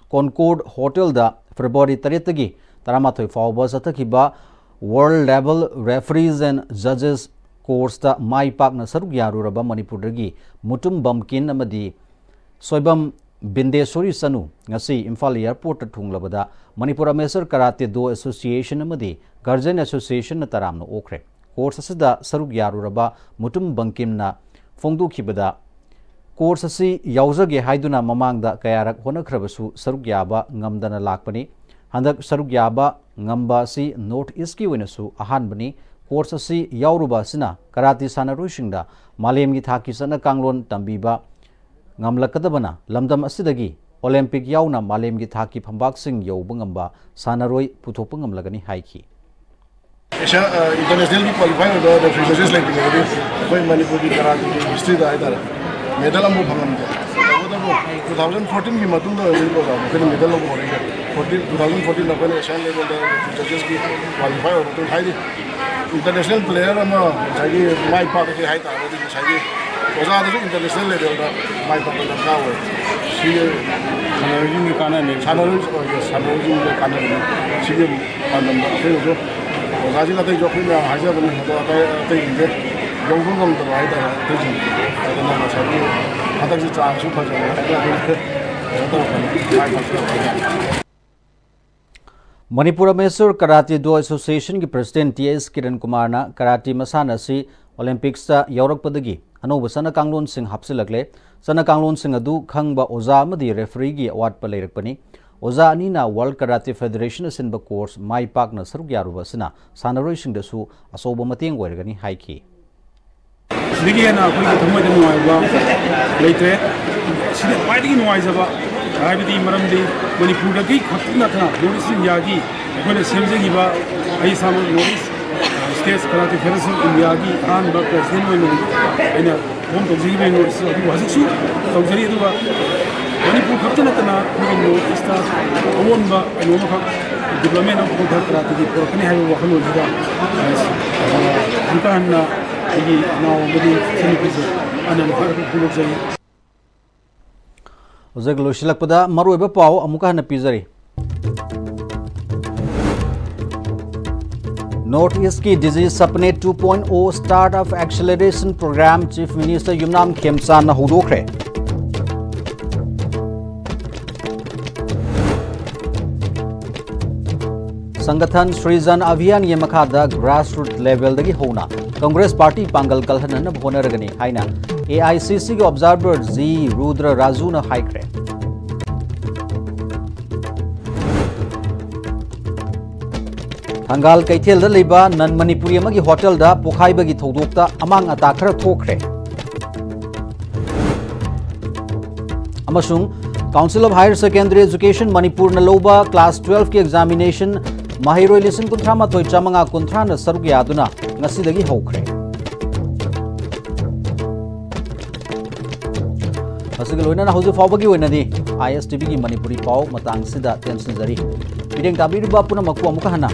ꯀꯣꯟꯀꯣꯔꯗ ꯍꯣꯇꯦꯜꯗ February ꯇꯔꯦꯠꯇꯒꯤ ꯇꯔꯥꯃꯥꯊꯣꯏ ꯐꯥꯎꯕ ꯆꯠꯊꯈꯤꯕ World Level Referees and Judges Course ꯇ ꯃꯥꯏ ꯄꯥꯛꯅ ꯁꯔꯨꯛ ꯌꯥꯔꯨꯔꯕ ꯃꯅꯤꯄꯨꯔꯗꯒꯤ ꯃꯨꯇꯨꯝ ꯕꯝꯀꯤꯟ ꯑꯃꯗꯤ ꯁꯣꯏꯕꯝ ꯕꯤꯟꯗꯦꯁꯣꯔꯤ ꯆꯅꯨ ꯉꯁꯤ ꯏꯝꯐꯥꯜ airport ꯇ ꯊꯨꯡꯂꯕꯗ Manipur Amateur Karate Do Association ꯑꯃꯗꯤ Guardian Association ꯅ ꯇꯔꯥꯝꯅ ꯑꯣꯛꯈ꯭ꯔꯦ꯫ Course ꯑꯁꯤꯗ ꯁꯔꯨꯛ ꯌꯥꯔꯨꯔꯕ ꯃꯨꯇꯨꯝ ꯕꯝꯀꯤꯟꯅ ꯐꯣꯡꯗꯣꯛꯈꯤꯕꯗ, course ꯑꯁꯤ ꯌꯥꯎꯖꯒꯦ ꯍꯥꯏꯗꯨꯅ ꯃꯃꯥꯡꯗ ꯀꯌꯥꯔꯛ ꯍꯣꯠꯅꯈ꯭ꯔꯕꯁꯨ ꯁꯔꯨꯛ ꯌꯥꯕ ꯉꯝꯗꯅ ꯂꯥꯛꯄꯅꯤ꯫ ꯍꯟꯗꯛ ꯁꯔꯨꯛ ꯌꯥꯕ ꯉꯝꯕ ꯑꯁꯤ North East ꯀꯤ ꯑꯣꯏꯅꯁꯨ ꯑꯍꯥꯟꯕꯅꯤ꯫ Course ꯑꯁꯤ ꯌꯥꯎꯔꯨꯕ ꯑꯁꯤꯅ karate ꯁꯥꯟꯅꯔꯣꯏꯁꯤꯡꯗ ꯃꯥꯂꯦꯝꯒꯤ ꯊꯥꯛꯀꯤ ꯆꯠꯅ ꯀꯥꯡꯂꯣꯟ ꯇꯝꯕꯤꯕ ꯉꯝꯂꯛꯀꯗꯕꯅ ꯂꯝꯗꯝ ꯑꯁꯤꯗꯒꯤ Olympic ꯌꯥꯎꯅ ꯃꯥꯂꯦꯝꯒꯤ ꯊꯥꯛꯀꯤ ꯐꯝꯕꯥꯛꯁꯤꯡ ꯌꯧꯕ ꯉꯝꯕ ꯁꯥꯟꯅꯔꯣꯏ ꯄꯨꯊꯣꯛꯄ ꯉꯝꯂꯒꯅꯤ ꯍꯥꯏꯈꯤ꯫ ꯑꯦꯁꯤꯌꯥ ꯏꯟꯇꯔꯅꯦꯁꯅꯦꯜꯒꯤ ꯀ꯭ꯋꯥꯂꯤꯐꯥꯏ ꯑꯣꯏꯕ ꯔꯦꯐ꯭ꯔꯤ ꯖꯖꯦꯁ ꯂꯩꯇ꯭ꯔꯤꯉꯩꯗꯗꯤ ꯑꯩꯈꯣꯏ ꯃꯅꯤꯄꯨꯔꯒꯤ ꯀꯔꯥꯇꯦꯒꯤ ꯍꯤꯁꯇ꯭ꯔꯤꯗ ꯍꯥꯏꯇꯥꯔꯦ ꯃꯦꯗꯜ ꯑꯃꯐꯥꯎ ꯐꯪꯉꯝꯗꯦ꯫ ꯇꯧꯕꯇꯕꯨ ꯇꯨ ꯊꯥꯎꯖꯟ ꯐꯣꯔꯇꯤꯟꯒꯤ ꯃꯇꯨꯡꯗ ꯑꯣꯏꯕꯅꯤꯀꯣ ꯑꯩꯈꯣꯏꯅ ꯃꯦꯗꯜ ꯂꯧꯕ ꯍꯧꯔꯛꯏꯁꯦ꯫ ꯐꯣꯔꯇꯤꯟ ꯇꯨ ꯊꯥꯎꯖꯟ ꯐꯣꯔꯇꯤꯟꯗ ꯑꯩꯈꯣꯏꯅ ꯑꯦꯁꯤꯌꯥꯟ ꯂꯦꯚꯦꯜꯗ ꯔꯦꯐ꯭ꯔꯤ ꯖꯖꯦꯁꯀꯤ ꯀ꯭ꯋꯥꯂꯤꯐꯥꯏ ꯑꯣꯏꯔꯕ ꯃꯇꯨꯡ ꯍꯥꯏꯗꯤ ꯏꯟꯇꯔꯅꯦꯁꯅꯦꯜ ꯄ꯭ꯂꯦꯌꯔ ꯑꯃ ꯉꯁꯥꯏꯒꯤ ꯃꯥꯏ ꯄꯥꯛꯀꯦ ꯍꯥꯏ ꯇꯥꯔꯒꯗꯤ ꯉꯁꯥꯏꯒꯤ ꯑꯣꯖꯥꯗꯁꯨ ꯏꯟꯇꯔꯅꯦꯁꯅꯦꯜ ꯂꯦꯚꯦꯜꯗ ꯃꯥꯏ ꯄꯥꯛꯄ ꯗꯔꯀꯥꯔ ꯑꯣꯏ꯫ ꯁꯤꯒꯤ ꯁꯥꯟꯅꯔꯣꯏꯁꯤꯡꯒꯤ ꯀꯥꯟꯅꯅꯤ꯫ ꯁꯥꯟꯅꯔꯣꯏ ꯁꯥꯟꯅꯔꯣꯏꯁꯤꯡꯗ ꯀꯥꯟꯅꯕꯅꯤ꯫ ꯁꯤꯒꯤ ꯄꯥꯟꯗꯝꯗ ꯑꯩꯈꯣꯏꯅꯁꯨ ꯑꯣꯖꯥꯁꯤꯡ ꯑꯇꯩꯁꯨ ꯑꯩꯈꯣꯏ ꯃꯌꯥꯝ ꯍꯥꯏꯖꯕꯅꯤ꯫ ꯑꯗꯣ ꯑꯇꯩ ꯑꯇꯩꯁꯤꯡꯁꯦ ꯌꯧꯕ ꯉꯝꯗꯕ ꯍꯥꯏꯇꯥꯔꯦ ꯑꯇꯩꯁꯤꯡꯁꯦ꯫ ꯑꯗꯨꯅ ꯉꯁꯥꯏꯒꯤ ꯍꯟꯗꯛꯁꯤ ꯆꯥꯟꯁꯁꯨ ꯐꯖꯕꯅꯤ꯫ ꯑꯗꯨꯅ ꯑꯩꯈꯣꯏꯅ ꯀꯩꯅꯣ ꯇꯧꯔꯛꯄꯅꯤ꯫ ꯃꯥꯏ ꯄꯥꯛꯆꯔꯛꯄ ꯍꯥꯏꯇꯥꯔꯦ꯫ Manipur Amateur Karate Do Association ꯒꯤ president T S ꯀꯤꯔꯟ ꯀꯨꯃꯥꯔꯅ karate ꯃꯁꯥꯟꯅ ꯑꯁꯤ ꯑꯣꯂꯦꯝꯄꯤꯛꯁꯇ ꯌꯥꯎꯔꯛꯄꯗꯒꯤ ꯑꯅꯧꯕ ꯆꯠꯅ ꯀꯥꯡꯂꯣꯟꯁꯤꯡ ꯍꯥꯞꯆꯤꯜꯂꯛꯂꯦ꯫ ꯆꯠꯅ ꯀꯥꯡꯂꯣꯟꯁꯤꯡ ꯑꯗꯨ ꯈꯪꯕ ꯑꯣꯖꯥ ꯑꯃꯗꯤ ꯔꯦꯐꯔꯤꯒꯤ ꯑꯋꯥꯠꯄ ꯂꯩꯔꯛꯄꯅꯤ꯫ ꯑꯣꯖꯥ ꯑꯅꯤꯅ World Karate Federation ꯑꯁꯤꯟꯕ ꯀꯣꯔꯁ ꯃꯥꯏ ꯄꯥꯛꯅ ꯁꯔꯨꯛ ꯌꯥꯔꯨꯕ ꯑꯁꯤꯅ ꯁꯥꯟꯅꯔꯣꯏꯁꯤꯡꯗꯁꯨ ꯑꯆꯧꯕ ꯃꯇꯦꯡ ꯑꯣꯏꯔꯒꯅꯤ ꯍꯥꯏꯈꯤ꯫ ꯁꯤꯗꯒꯤ ꯍꯦꯟꯅ ꯑꯩꯈꯣꯏꯒꯤ ꯊꯃꯣꯏꯗ ꯅꯨꯡꯉꯥꯏꯕ ꯂꯩꯇ꯭ꯔꯦ꯫ ꯁꯤꯅ ꯈ꯭ꯋꯥꯏꯗꯒꯤ ꯅꯨꯡꯉꯥꯏꯖꯕ, ꯍꯥꯏꯕꯗꯤ ꯃꯔꯝꯗꯤ ꯃꯅꯤꯄꯨꯔꯗꯒꯤ ꯈꯛꯇ ꯅꯠꯇꯅ North East India ꯒꯤ ꯑꯩꯈꯣꯏꯅ ꯁꯦꯝꯖꯈꯤꯕ, ꯑꯩ ꯏꯁꯥꯃꯛ North East States Karate Federation India ꯒꯤ ꯑꯍꯥꯟꯕ president ꯑꯣꯏꯅ ꯑꯩꯅ form ꯇꯧꯖꯈꯤꯕ North East ꯑꯗꯨꯕꯨ ꯍꯧꯖꯤꯛꯁꯨ ꯇꯧꯖꯔꯤ꯫ ꯑꯗꯨꯒ ꯃꯅꯤꯄꯨꯔ ꯈꯛꯇ ꯅꯠꯇꯅ ꯑꯩꯈꯣꯏꯒꯤ North East ꯑ ꯑꯑꯣꯟꯕ ꯀꯩꯅꯣ ꯑꯃꯈꯛ, development ꯑꯃꯈꯛ ꯀꯔꯥꯇꯤꯒꯤ ꯄꯨꯔꯛꯀꯅꯤ ꯍꯥꯏꯕ ꯋꯥꯈꯜꯂꯣꯟꯁꯤꯗ ꯑꯃꯨꯛꯀ ꯍꯟꯅ ꯑꯩꯒꯤ ꯏꯅꯥꯎ ꯑꯃꯗꯤ ꯏꯆꯟꯅꯨꯄꯤꯁꯦ ꯑꯅ ꯐꯣꯡꯗꯣꯛꯆꯔꯤ꯫ ꯍꯧꯖꯤꯛ ꯂꯣꯏꯁꯤꯜꯂꯛꯄꯗ ꯃꯔꯨꯑꯣꯏꯕ ꯄꯥꯎ ꯑꯃꯨꯛꯀ ꯍꯟꯅ ꯄꯤꯖꯔꯤ꯫ North East ꯀꯤ Digi Sapne two point oh Startup Acceleration Program Chief Minister ꯌꯨꯝꯅꯥꯝ ꯈꯦꯝꯆꯥꯟꯅ ꯍꯧꯗꯣꯛꯈ꯭ꯔꯦ꯫ ꯁꯪꯒꯊꯟ ꯁ꯭ꯔꯤꯖꯟ ꯑꯚꯤꯌꯥꯟꯒꯤ ꯃꯈꯥꯗ grassroot level ꯗꯒꯤ ꯍꯧꯅ ꯀꯪꯒ꯭ꯔꯦꯁ ꯄꯥꯔꯇꯤ ꯄꯥꯡꯒꯜ ꯀꯜꯍꯟꯅꯅꯕ ꯍꯣꯠꯅꯔꯒꯅꯤ ꯍꯥꯏꯅ A I C C ꯒꯤ observer G ꯔꯨꯗ꯭ꯔ ꯔꯥꯖꯨꯅ ꯍꯥꯏꯈ꯭ꯔꯦ꯫ ꯊꯪꯒꯥꯜ ꯀꯩꯊꯦꯜꯗ ꯂꯩꯕ non Manipuri ꯑꯃꯒꯤ ꯍꯣꯇꯦꯜꯗ ꯄꯣꯈꯥꯏꯕꯒꯤ ꯊꯧꯗꯣꯛꯇ ꯑꯃꯥꯡ ꯑꯇꯥ ꯈꯔ ꯊꯣꯛꯈ꯭ꯔꯦ꯫ ꯑꯃꯁꯨꯡ Council of Higher Secondary Education ꯃꯅꯤꯄꯨꯔꯅ ꯂꯧꯕ class twelve ꯀꯤ examination ꯃꯍꯩꯔꯣꯏ ꯂꯤꯁꯤꯡ ꯀꯨꯟꯊ꯭ꯔꯥ ꯃꯥꯊꯣꯏ ꯆꯥꯃꯉꯥ ꯀꯨꯟꯊ꯭ꯔꯥꯅ ꯁꯔꯨꯛ ꯌꯥꯗꯨꯅ ꯉꯁꯤꯗꯒꯤ ꯍꯧꯈ꯭ꯔꯦ꯫ ꯃꯁꯤꯒ ꯂꯣꯏꯅꯅ ꯍꯧꯖꯤꯛ ꯐꯥꯎꯕꯒꯤ ꯑꯣꯏꯅꯗꯤ I S T V ꯒꯤ ꯃꯅꯤꯄꯨꯔꯤ ꯄꯥꯎ ꯃꯇꯥꯡꯁꯤꯗ ꯇꯦꯟꯁꯤꯟꯖꯔꯤ꯫ ꯃꯤꯠꯌꯦꯡ ꯇꯥꯕꯤꯔꯤꯕ ꯄꯨꯝꯅꯃꯛꯄꯨ ꯑꯃꯨꯛꯀ ꯍꯟꯅ